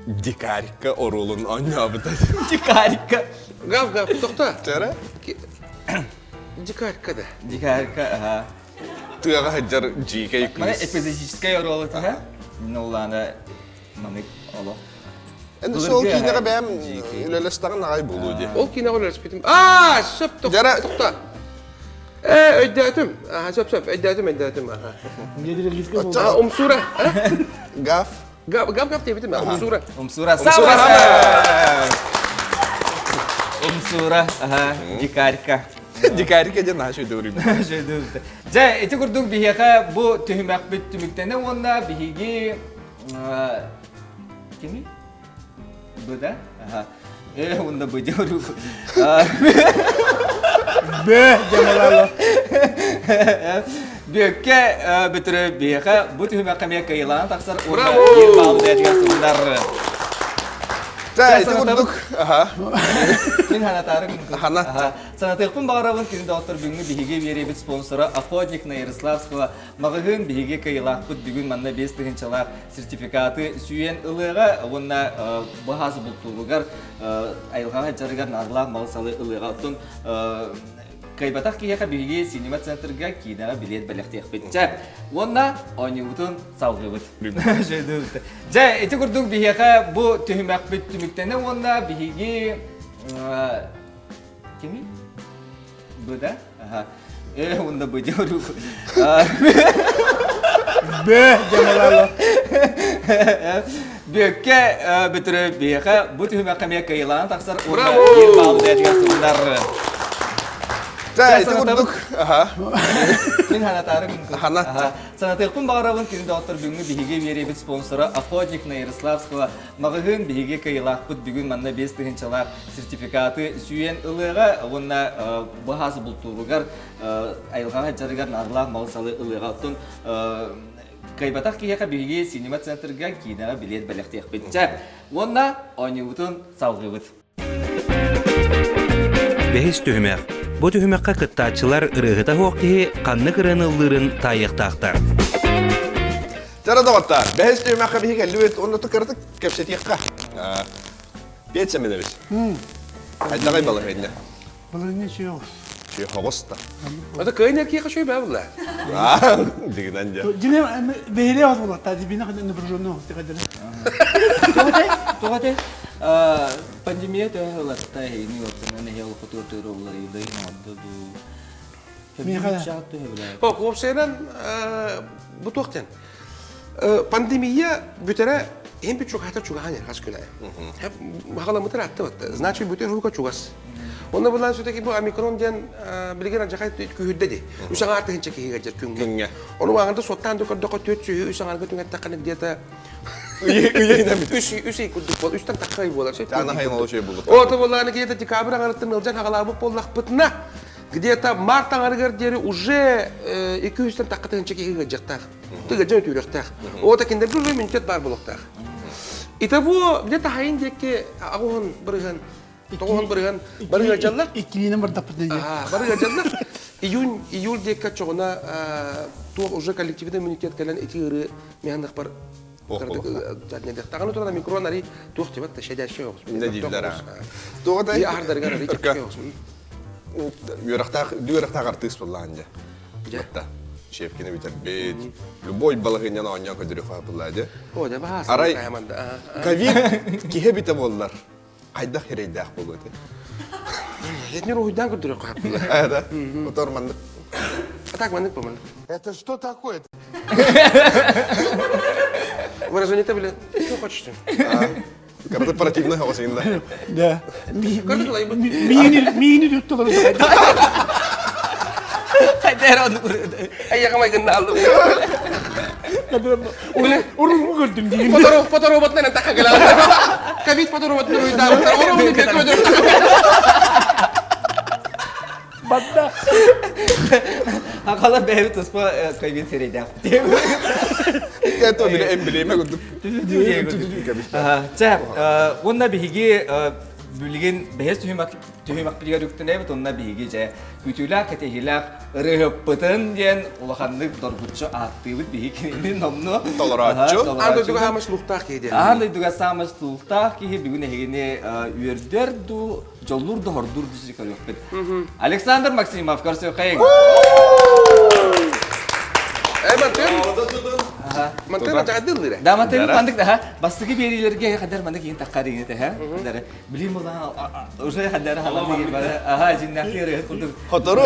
дикарька оруолун оонньообута. Дикарька. Гав, гав, тохто. Чара? Дикарька да. Дикарька, ага. Тыаҕа сылдьар дьиикэй кыыс. Маны эпизодическай оруолу тиһэ. Мин манык олох. Енді сол киинэҕэ бэйэм үлэлэстэҕин аҕай буолуо дии. Ол киинэҕэ үлэлэспитим. Аа, сөп, тохто, тохто. Ээ, өйдөөтүм. Аха, сөп, сөп, өйдөөтүм, өйдөөтүм. Аха. Умсура. Гаф. Гав, гав, гав диэбитим. Умсура. Умсура. Умсура. Аха, дикарька. Дикарька диэн наша өйдөөрүм. Дьэ, ити курдук биһиэхэ бу түһүмэхпит түмүктэнэ уонна биһиги кими? Б да? Ага. Э, уонна Б диэн Б диэн Бүөккэ бүтүрэ биһиэхэ бу түһүмэххэ эмиэ кыайыылаан тахсар уонна биир баал бэйэтигэр сыллар. Дьэ, ити курдук. Мин ханатаары Ханат. Санатыахпын баҕарабын күн доҕоттор бүгүҥҥү биһиги биэриэбит спонсора Охотник на Ярославского маҕаһыын биһиги кыайыылаахпыт бүгүн манна 5 тыһыынчалаах сертификаты сүүйэн ылыаҕа уонна баһаас бултууругар айылҕаҕа дьарыгар наадалаах малы-салы ылыаҕа. Оттон. Кыайбатах киһиэхэ биһиги Синема центрга киинэҕэ билиэт бэлэхтиэхпит. Чэ, уонна оонньуубутун салгыыбыт. Дьэ, ити курдук биһиэхэ бу түһүмэхпит түмүктэнэ уонна биһиги кими? Б да? Ага. Э, уонна Б диэн Б диэн Бүөккэ бүтүрэ биһиэхэ бу түһүмэххэ эмиэ кыайыылаан тахсар уонна биир баал бэйэтигэр сыллар. Дьэ, ити курдук. Мин ханатаары Ханат. Санатыахпын баҕарабын күн доҕоттор бүгүҥҥү биһиги биэриэбит спонсора Охотник на Ярославского маҕаһыын биһиги кыайыылаахпыт бүгүн манна 5 тыһыынчалаах сертификаты сүүйэн ылыаҕа уонна бу бултууругар айылҕаҕа дьарыгар наадалаах малы-салы ылыаҕа. Оттон Кыайбатах киһиэхэ биһиги Синема центрга киинэҕэ билиэт бэлэхтиэхпит. Чэ, уонна оонньуубутун салҕыыбыт. Бэһис түһүмэх. Бу түһүмэххэ кыттааччылар ырыаһыта суох киһи ханнык ырыаны ыллыырын таайыахтаахтар. Чара доҕоттоор, бэһис түһүмэххэ биһиги кэллибит уонна кыратык кэпсэтиэххэ. Петя Семенович, хайдаҕай балаһыанньа? Былырыҥҥы үчүгэй Үчүгэй хоҕус да. Это кыайын эркиэхэ үчүгэй баа булла. Дигинэн дьэ. Дьиҥэ бэһилиэ от буолаттаа дибина напряженный оҕус Тоҕо этэй? Пандемия төһө ылатта эһигини уопсанан эһи олоххутугар тыыр уларыйда оҥордо дуу? О, уопсайынан бу туох диэн Пандемия бүтэрэ иһин бүт чугаһата чугаһаан иһэр хас күн аайы. Хаҕаламмытыр аттыбат. Значит, бүтэр уһука чугас. Онно булан все-таки бу омикрон диэн билигин алдьархай күүһүрдэ дии. Үс аҥаар тыһыынча киһигэ дьэр күҥҥэ. Ону ааҕында суоттаан да көрдөххө түөрт сүүһү үс аҥаарга түҥэттэххинэ где-то үс үс ый курдук буол үстэн тахха ый буолар. Ото буоллаҕына где-то декабрь аҥарыттан ыалдьан хаҕалаабыт буоллахпытына где-то март аҥарыгар диэри уже 200-тэн тахха тыһыынча киһи ыалдьыахтаах. Тыгыдьа өтүүрүөхтээх. Ота кинилэргэ уже иммунитет баар буолуохтаах. Итого где-то хайын диэки аҕуһун бырыһан, тоҕуһун бырыһан бары ыалдьаллар. Иккилиинэн бардаппыт диye. Бары ыалдьаллар. Июнь, июль диэки чоҕуна туох уже коллективный иммунитет кэлэн ити ыарыы миһаннахпар Таҕаны туран микрон ари туох тибат да щадящий оҕус. Не дииллэр. Туох да аһардарыгар ари чэпчэки оҕус. Үөрэхтээх үөрэхтээх артыыс буоллаан дьэ. Батта. Шефкини бүтэрбит. Любой балаһыанньаны оонньоон көдөрү буолла дьэ. О, дьэ баһаас. Арай ковид киһи бүтэ буоллар. Хайдах эрэйдээх буолуо этэ? Этнер уһуйдаан көрдөрө хааппыла. Э, да. Отор маннык. А так маннык по маннык. Это что такое? Выражение-то, блин, что хочешь? Корпоративный оҕосуйунна. Да. Миини туттулар. Айяҕым айгынна алдым. Уруу көрдүм диин. Фотороботынан такка кэлэ. Ковид фотороботынан уйдаабыттар. Оруу көдөр. Бадда. Акала бэйэбит туспа ковид сирэйдээх. Это бile эмблема курдук. Чэ, уонна биһиги билигин бэһис түһүмэхпитигэр үктэнэбит, онно биһиги дьэ күтүүлээх, кэтэһиилээх ырыаһыппытын диэн улаханнык доргуччу ааттыыбыт биһиги кинини номнуо Толорооччу. Аан дойдуга саамай слухтаах киһи диэн. Аан дойдуга саамай слухтаах киһи бүгүн эһигини үөрдэр дуу, дьоллуур да хордуур дуу көрүөхпүт. Александр Максимов, көрсүөххэйиҥ. Э, Мантын. Мантын ачаҕайдыыллыыр. Да, мантын мандык да, бастакы биэриилэргэ хаддар маннык иин таххар иин этэ, хаддар билим була уже хаддар халан бары аха жиннахтыр курдук. Хотору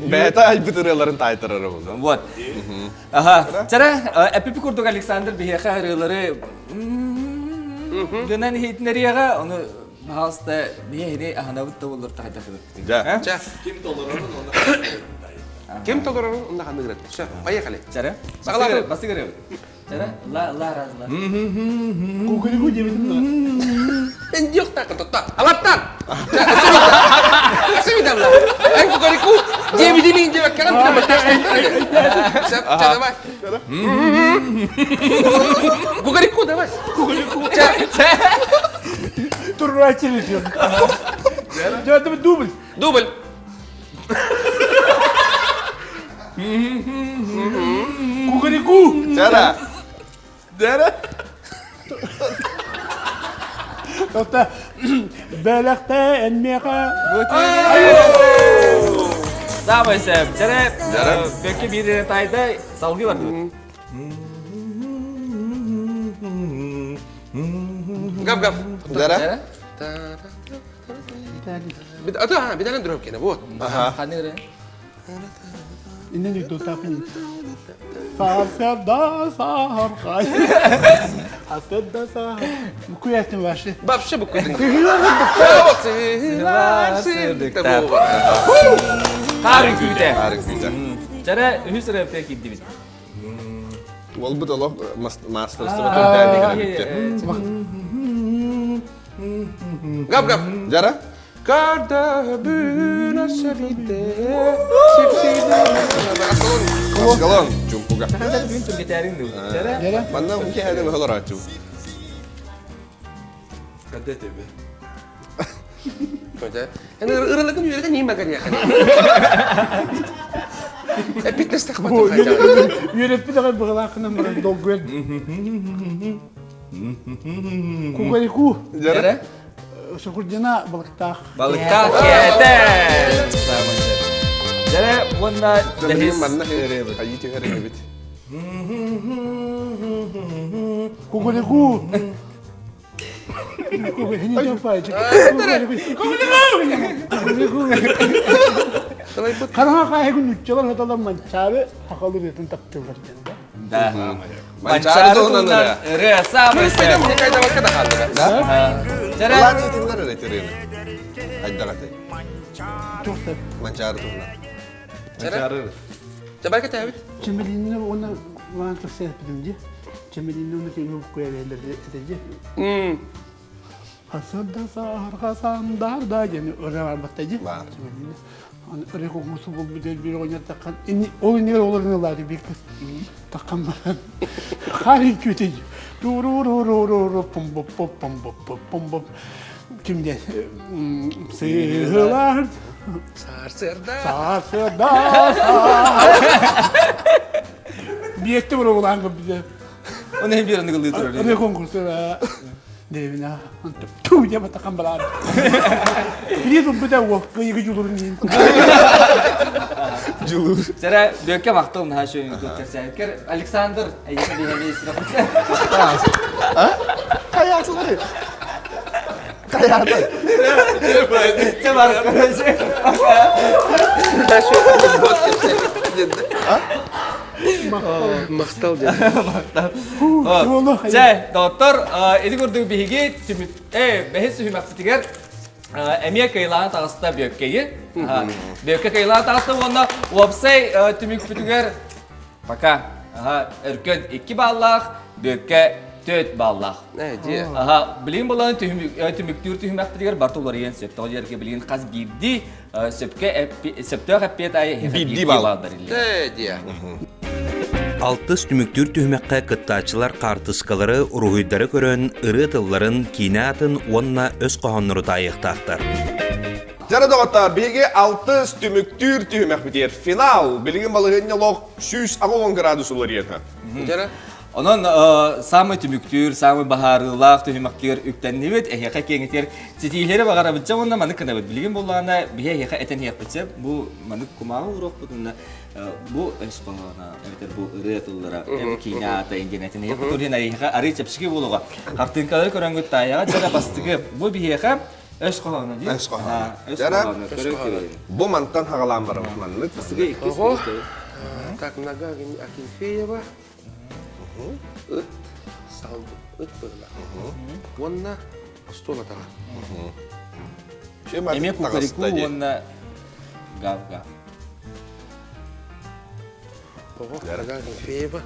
бэйэтэ айбыт ырыаларын таайтарара буолла. Вот. Аха. Чара, эпипи курдук Александр биһиэхэ ырыалары гынан иһитинэриэҕэ, ону Пожалуйста, биһиги аһанабыт да боллор тахайда сыбыт. Дьэ. Чэ. Ким толорорун онно Ким толорорун онно ханныгырат. Все, поехали. Чара. Саҕалаатыбыт. Басыгырыбыт. Чара. Ла ла раз ла. Кукурику диэбитим да. Эндиохтаах тотта. Алаттан. Өсө видалла. Эн кукурику диэбитин диэбэккэ Все, давай. Кукареку давай. Кукареку. Туррачили все. Это дубль. Дубль. Кукареку. Дара. Дара. Тота бэлэхтэ эн миэхэ. Самый сөп. Чэрэ, бөккө биир тайда салгыы бардыбыт. Гав-гав. Дара? Ата, бидален дұрып кені, вот. Қаны ыры? Иннен үйдө тапын. Сарсарда сархай. Асырда сар. Букуятын ваши. Вообще букуятын. Хары күүтэ. Хары күүтэ. Чара үһүс ырыапта киирдибит. Уолбут олох маастарыстыба төрдөөдүгэр эбиттэ. Гап-гап. Жара? Карда севите. Сипсиде. Аскалон. Чумпуга. Бүгүн түргетээрин дуу. Жара? Манна киһәден олораачу. Кадда тебе. Ырылыгын үөрэтэн иин багар яхан. Эпитнес тахбат. Үөреппит аҕай быҕалаахынан баран долгуйар. Кукареку. Жара? Сокурдина балыктаах. Балыктаах киэтэ. Жара уонна Билигин манна хайыы түһэр эбит. Кукареку. Хараҥа хаайгын нуччалар хаталар манчаары хахалы ырыатын таптыыллар диэн да. Да. Манчаары туһунан ырыа самый сөп. Да? Улаан итиннэр эрэ тирыны. Хайдах этэй? Туох да Манчаары туһунан. Манчаары. Табарка тәбит. Чемелинне уонна маан тахсыахпытым дии. Чемелинне уонна кими буккуйа этэ дии. Хасырда саарга сандарда диэн ырыа барбатта дии. Баар. Чемелинне. Аны ырыа конкурсу булбут диэн биир оҕонньор таххан ини ол иннигэр олорун ылаары биир кыз таххан баран хаарын күөтэ туру пум боп поп пум боп поп пум боп ким диэн сыһылар Сарсыарда. Сарсыарда Биэтти буругулаан көрбүтэ. Оны hem bir ылыы турар. Ырыа конкурсу Деревина. Ту деп атақан балар. Били туппута уокка иги жулурун диин. Жулур. Сара бөккө мактал наха шөйүн көтөрсәкер Александр эйе биһэми сирахут. Каясылары. Каяты. Те бар. Мақтал деді. Чэ, доктор, ити курдук биһиги түмүк э бэһис сүһүмэхпитигэр эмиэ кыйлаан таҕыста бүөккэйи. Бүөккэ кыйлаан таҕыста уонна уопсай түмүкпүтүгэр пока өркөн 2 баллаах, бүөккэ 4 баллаах. Аха, билин булан түмүктүүр түһүмэхпитигэр барты уларыйан сөп. Тоҕо диэргэ билин хас биирдии сөпкө сөптөөх эппиэт айы Биирдии балл. Дия. Алтыс түмүктүүр түһүмэххэ кыттааччылар хаартыскалары, уруһуйдары көрөн, ырыа тылларын, киинэ атын уонна өс хоһооннору таайыахтаахтар. Дьара доҕоттоор, биһиги алтыс түмүктүүр түһүмэхпитигэр финал. Билигин балаһыанньа олох 180 градус уларыйата. Дьара. Онон самый түмүктүүр, самый баһаарыылаах түһүмэхтигэр үктэннибит, эһиэхэ киэҥитигэр ситиилэри баҕарабытча уонна маны кынабыт. Билигин буоллаҕына биһи эһиэхэ этэн иһиэхпитчэ, бу маны кумааҕы уруохпутунна бу өс хоһооно эбэтэр бу ырыа тыллара киинэ аата диэн этэн иһиэхпит. Ол иһин эһиэхэ арый чэпчэки буолуоҕа. Хартыынкалары көрөнгүт таайаҕа дьара бастыгы бу биһиэхэ өс хоһооно дии. Өс хоһооно. Өс Дьара хоһооно. Көрө көрө. Бу мантан хагалаан барабыт маннык. Бастыгы иккис. Ого. Так, нога Акинфеева. Ыт салды. Ыт быгла. Уонна остуол атаҕа. Эмиэ кукареку уонна гав-гав. Ого, нога Акинфеева.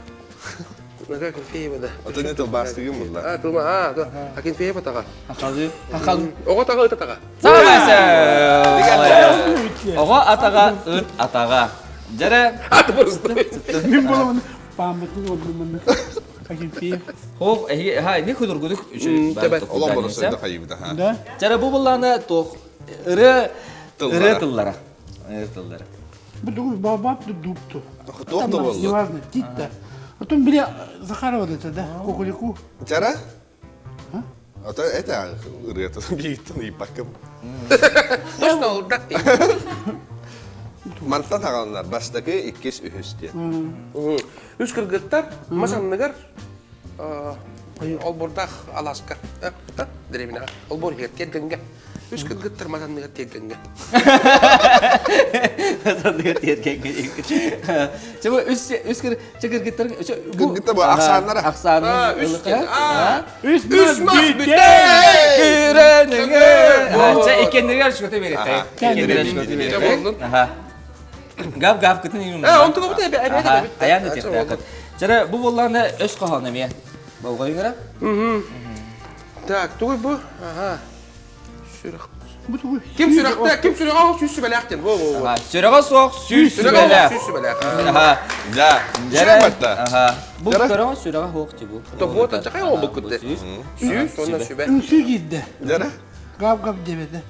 Нога Акинфеева да. Ото не тылбаастыгын булла. А, тылма, а, да. Акинфеева таҕа. Хахалы. Хахалы. Оҕо таҕа, ыт атаҕа. Самасы! Оҕо атаҕа, ыт атаҕа. Дьэрэ. Аты просто. Мин буламын пааматын олдум Акинфеев. Хоох, эһиги, ха, не худургудук үчү. Тэбэт. Олон боросойда хайыбыта ха. Да? Дьэрэ бу буллаана туох ырыа Тыллара. ырыа тыллара. Ырыа тыллара. Бу дугу баобаб да дубту. Туох да болду. Неважно, тит да. Потом били Захарова это да, кукурику. Жара? Ото это ырыа тыл бииттен ыйпаккым. Точно, ол да. Мантан хаҕаланар бастакы, иккис, үһүс диэн. Үс кыргыттар мас анныгар олбурдаах алааска дэриэбинэҕэ олбуор иһигэр тиэргэҥҥэ үс кыргыттар мас анныгар тиэргэҥҥэ Мас анныгар тиэргэҥҥэ Чэ бу үс үс кыр чэ кыргыттар Кыргыттар бу ахсааннара. Ахсааннара. Үс Үс Үс мас бүтэй! Күрэнүҥэ! Чэ иккеннэригэр шута береттэй. Иккеннэригэр шута береттэй. Аха. Гав гав кытын иҥин. Э, онтуга бу эбэ эбэ эбэ. Аян да тиэхтээх. Чара бу буоллаҕына өс хоһооно эмиэ. Болҕойуҥара. Так, тугуй бу? Аха. Сүрэх. Бу тугуй? Ким сүрэхтэ, ким сүрэҕэ суох сүүс сүбэлээх диэн. Во, во, во. Сүрэҕэ суох сүүс сүбэлээх. Сүүс сүбэлээх. Аха. Да. Дьэрэ. Аха. Бу көрөҕө сүрэҕэ суох ти бу. То вот чакай ол бу күттэ. Сүүс онно сүбэ. Үҥсүү киирдэ. Дьэрэ. Гав-гав диэбэтэ.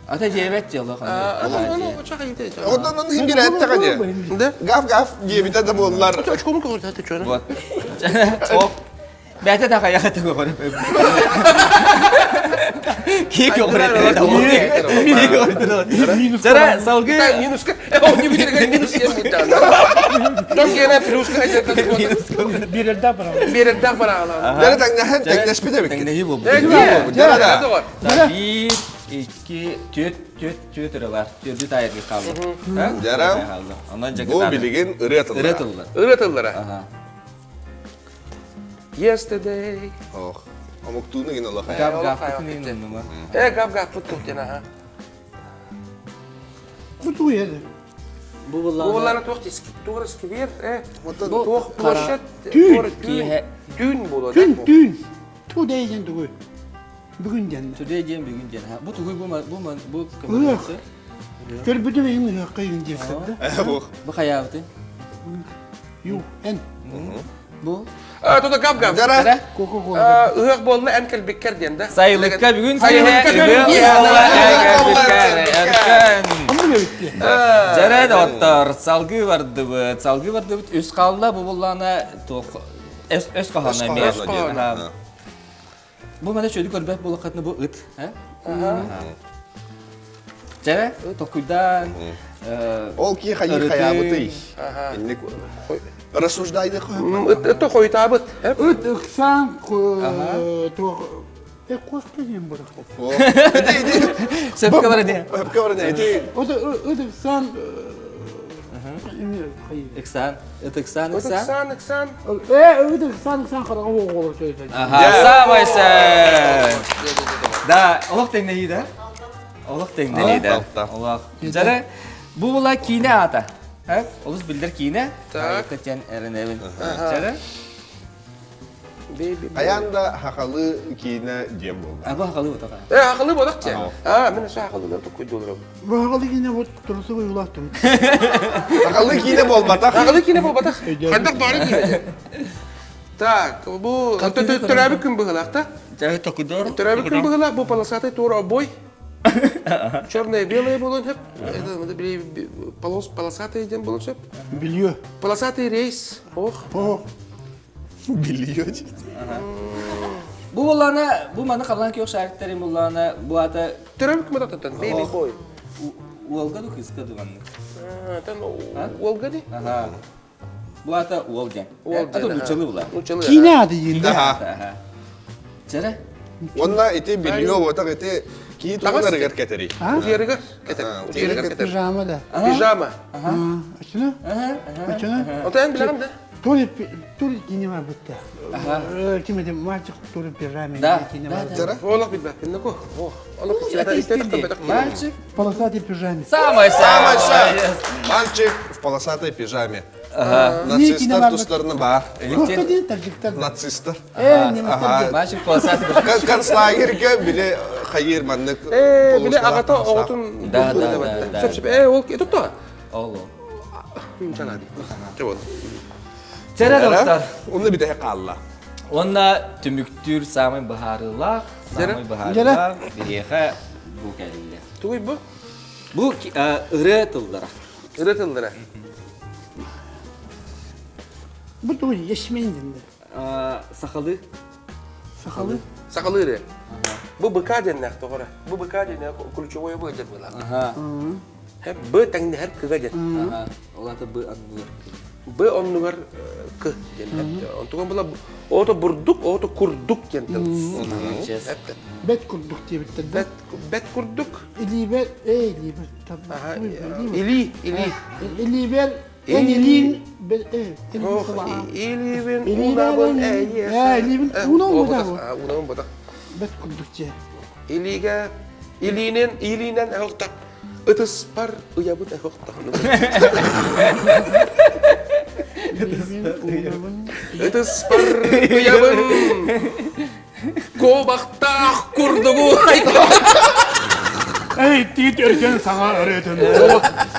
Ата диэбэт дьыала Онтон оны хин бирээттэҕэ дии. Гав-гав диэбитэ да буоллар. Вот. Бэйэтэ да хайаҕа көҕөрө. Кии көҕөрө да Жара салгы минуска. О, не видели, минус 7 будет. Дом кена плюска. Биэрэрдээх бараҕа. Биэрэрдээх бараҕа. Жара тэҥнэһэн тэҥнэспит эбиккит. Тэҥнэһии буолбут. Жара да. Биир, икки, түөрт, түөрт, түөрт ырылар. Түөрдү таайыргы хаалла. Жара. Онон Бу билигин ырыа тыллара. Ырыа тыллар. Ырыа тыллара. Yesterday. Ох. Омуктууну гин олох. Гав гав кытын Э гав гав пут тен аха. Бу тугу еді? Бу Бу буллана туох туох сквер э туох площадь Түүн. түүн буолуо. Түүн түүн. Today диэн тугуй? Бүгүн диэн. Today диэн бүгүн диэн. Бу тугуй бу бу бу Ыһыах. Көрбүтүм эйин ыһыахха иһин диэхтэрдэ. Бу хайаабыты? Ю, эн. Бу? Тута гап гап. Жара. Кока-кола. Ыһыах буолла эн кэлбиккэр диэн да. Сайылыкка бүгүн Сайылыкка киэһэ бүгүн ыһыах буолла эн кэлбиккэр эркэн. Оннук эбит Дьэрэ доҕоттор, салгыы бардыбыт. Салгыы бардыбыт. Үс хаалла бу буллаана туох өс өс хоһооно эмиэ. Өс хоһооно. Бу маны чөдү көрбөт буолаххытына бу ыт. Дьэрэ, толкуйдаан. Ол ки хайыы хайаабытый? Инник рассуждайды Ыт хойутаабыт. Ыт ыксаан туох Э, кошка диэн бара. Сөпкө бар ди. Сөпкө бар ди. Ыт ыт ыксаан Ыксаан, ыт ыксаан, ыксаан. Ыксаан, ыксаан. Э, ыт ыксаан, ыксаан хараҕа оҕолор сөйтө. Ага, самай сен. Да, олох тэҥнэһии да? Олох тэҥнэһии да. Олох. Дьэрэ, бу була киинэ аата. Олус биллэр киинэ. Так. Тен эрэнэбин. Дьэрэ. Хайаан да хахалы киинэ диэн буолла. А бу хахалы ботаха. Э, хахалы ботах те. А, мен өсө хахалылар токкуйдууларым. Бу хахалы киинэ вот турусу уйлаахтым. Хахалы киинэ буолбатах. Хахалы киинэ буолбатах. Хайдах баары киинэ. Так, бу төрөөбүт күн быһылаах та. Токуйдор. Төрөөбүт күн быһылаах бу полосатый тур обой. Черное белое буолуон сөп. Это били полос полосатый диэн буолуон сөп. Белье. Полосатый рейс. Ох. Ох. Белье. Бу буллаана, бу маны халлаан күөх шариктарын буллаана, бу ата Төрөөбүт күн быһылаах Baby boy. Уолга ду кыска ду маннык. Тан уолга ди? Аха. Бу ата уол диэн. Уол Ата диэн. нуччалыы була. Нуччалыы. Киинэ аты диэн. Да. Чэрэ. Уонна ити белье ботах ити кии тугунарыгар кэтэрий. Утуйарыгар кэтэр. Утуйарыгар кэтэр. Пижама да. Пижама. Ачына? Ачына? Ота эн билэҕин да? То ли то ли киинэ бар бутта. Ким это мальчик который в пижаме киинэ бар. Олох билбэппин ко. Олох Мальчик В полосатой пижаме. Самое Самое Мальчик в полосатой пижаме. Нацисттар тустарына бар. Господин таджиктар. Нацисттар. Э, немецтер. Мальчик в полосатой пижаме. Концлагерьге биле хайыр маннык. Э, биле агата оҕотун Да, да, да. Сөп сөп. Э, ол тутта. Ол. Чанади. Чебот. Чэрэ доктор. Онно бүтэһэ хаалла. Онна түмүктүүр самый быһаарыылаах, самый быһаарыылаах биһиэхэ бу кэллэ. Тугуй бу? Бу ырыа тыллара. Ырыа тыллара. Бу тугуй ячмень дэннэ. Сахалыы. Сахалыы. Сахалыы ырыа. Бу быка диэннээх тоҕо Бу быка диэн ключевой бу диэн буолар. Б тэҥнэһэр кыга диэн. Ол аата б анныгар. Б оннугар к диэн. Онтуган була ото бурдук, ото курдук диэн тыл. Бэт курдук диэбиттэр. Бэт бэт курдук. Илиибэр, эй илиибэр. Или, или. Илиибэр, эн илиин Илиибин уунабын эйиэхэ. Илиибин уунабын ботах. Уунабын ботах. Бэт курдук дьэ. Илиигэ илиинэн илиинэн эһохта ытыспар ыйабыт эһохта. Ытыспар ыйабын куобахтаах курдугу Эй, тиит өргөн саҥа өрөтөн.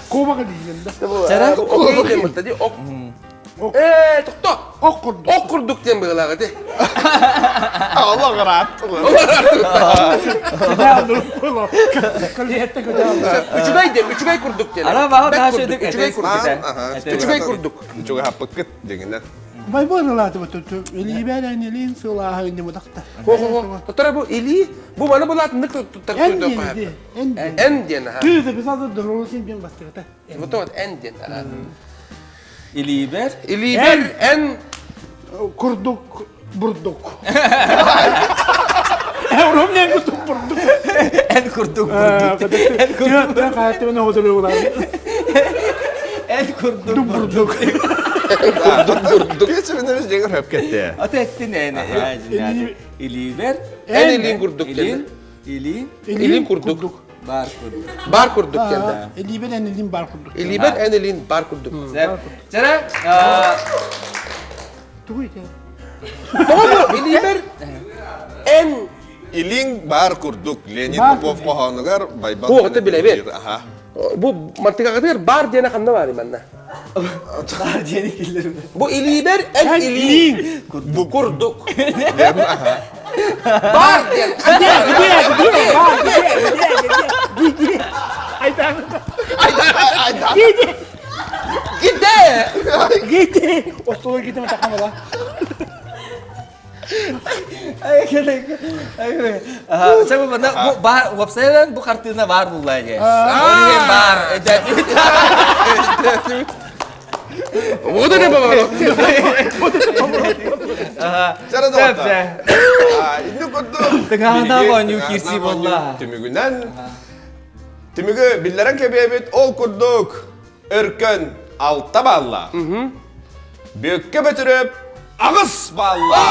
Куобах илиинэн да. Чара? Ок диэн бытта ди ок. Ээ, тохто. Ок курдук. Ок курдук диэн быһыылаах ити. Аллах ыраат. Үчүгэй диэн, үчүгэй курдук диэн. Ара баҕа таһа Үчүгэй курдук. Үчүгэй курдук. Үчүгэй хаппыккыт дегинен. Бай бу ырылаатыбыт илиибэр энилиин сылааһы иннибутахта. Хо-хо-хо. Тоттора бу илии, бу маны булаатыннык туттар Эн диэн эн диэн. Эн диэн аха. Ты записал дорогу син диэн бастыгыта. Вот вот эн диэн аха. Илиибэр. Илиибэр эн курдук бурдук. Урум не курдук бурдук. Эн курдук бурдук. Эн курдук. Хааттыбын оҕотуругулар. Эн курдук бурдук. Курдук бурдук. Кечиринебиз жеңир хөп кетти. Ата эттин эн илиибэр. Эн илиин курдук Илин. Илин. Илин курдук. Бар курдук. Бар курдук кэлдэ. Илиибэр эн илин бар курдук. Илиибэр эн илин бар курдук. Чара Тугу ите? Тоҕо илиибэр эн Илиҥ бар курдук Леонид Попов хоһоонугар Байбал Хуоҕута билэбит. Бу мантыгагытыгар бар диэне ханна бар манна? Бар диэни киллэрим. Бу илиибэр эн илииҥ курдук. Бар диэн. Айда. Гиде! Гиде! Остолор гиде матакамала. Ай, ай, ай. Чэ, бу бу бар, уопсайынан бу хартыына бар булла же. Бар. Вот это поворот. Чара доҕоттор. Инни курдук. Тыҥаһына оонньуу киирсии буолла. Түмүгүнэн түмүгү биллэрэн кэбиэбит ол курдук Өркөн алта балла. Бүөккэ Бөтүрүөп аҕыс балла.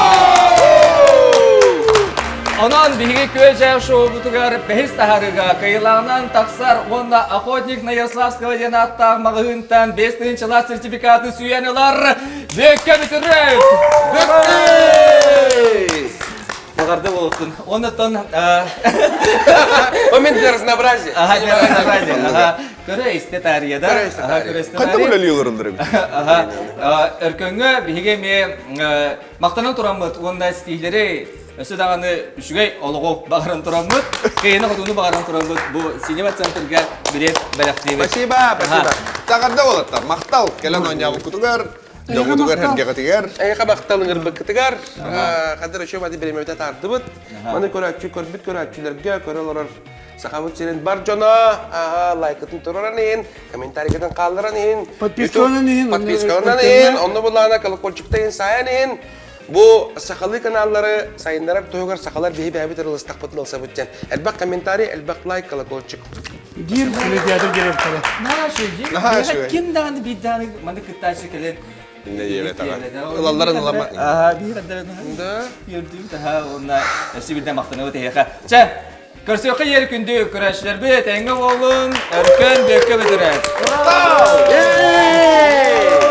Онон биһиги күө-дьаа шоубутугар бэһис таһарыга кыйылаҕынан тахсар уонна Охотник на Ярославского диэн ааттаах маҕаһыынтан 5 тыһыынчалаах сертификаты сүүйэн ылар Бүөккэ Бөтүрүөп! Баҕарды буолуохтун. Оннуттан Момент для разнообразия. Ага, для разнообразия. Ага. Көрө истэ таарыйа да. Көрө истэ Ага, көрө истэ Ханна таарыйа. үлэлии олороллор эбит? Ага. Өркөҥҥө биһиги эмиэ махтанан тураммыт уонна ситиһиилэри өссө даҕаны үчүгэй олоҕу баҕаран тураммыт, кыайыны-хотууну баҕаран тураммыт бу синема центрга билет бэлэхтиибит. Спасибо, спасибо. Таҕарда уолаттар, махтал кэлэн оонньообуккутугар, дьоҥҥутугар, сэргэҕитигэр. Эйиэхэ махтал ыҥырбыккытыгар, хадыр өчө бады бириэмэбитэ таардыбыт. Маны көрөөччү көрбүт көрөөччүлэргэ көрө олорор Сахабыт сирин бар дьоно, аха, лайкытын тураран иһин, комментарийгытын хаалларан иһин, Подпискаланан иһин, подпискаланан иһин, онно булаана колокольчикта иһин сайан иһин, бу сахалыы каналлары сайыннарар туһугар сахалар биһи бэйэбит ырылыстахпытын ылсабыт диэн. Элбэх комментарий, элбэх лайк, колокольчик. Диир кинотеатр директора. Наһаа үчүгэй. Наһаа үчүгэй. Ким даҕаны биир даҕаны маннык кыттааччы кэлэн Иннэ диэбэтэҕэ. Ылалларын ылама. Аа, биир даҕаны. Да. Үөрдүм таһаа уонна өссө биирдэ махтанабыт эһиэхэ. Чэ, Көрсүөххэ диэри күндү көрөөччүлэрбит, эҥҥэ буолун, өркөн бүөккэ бүтүрэр. Ей!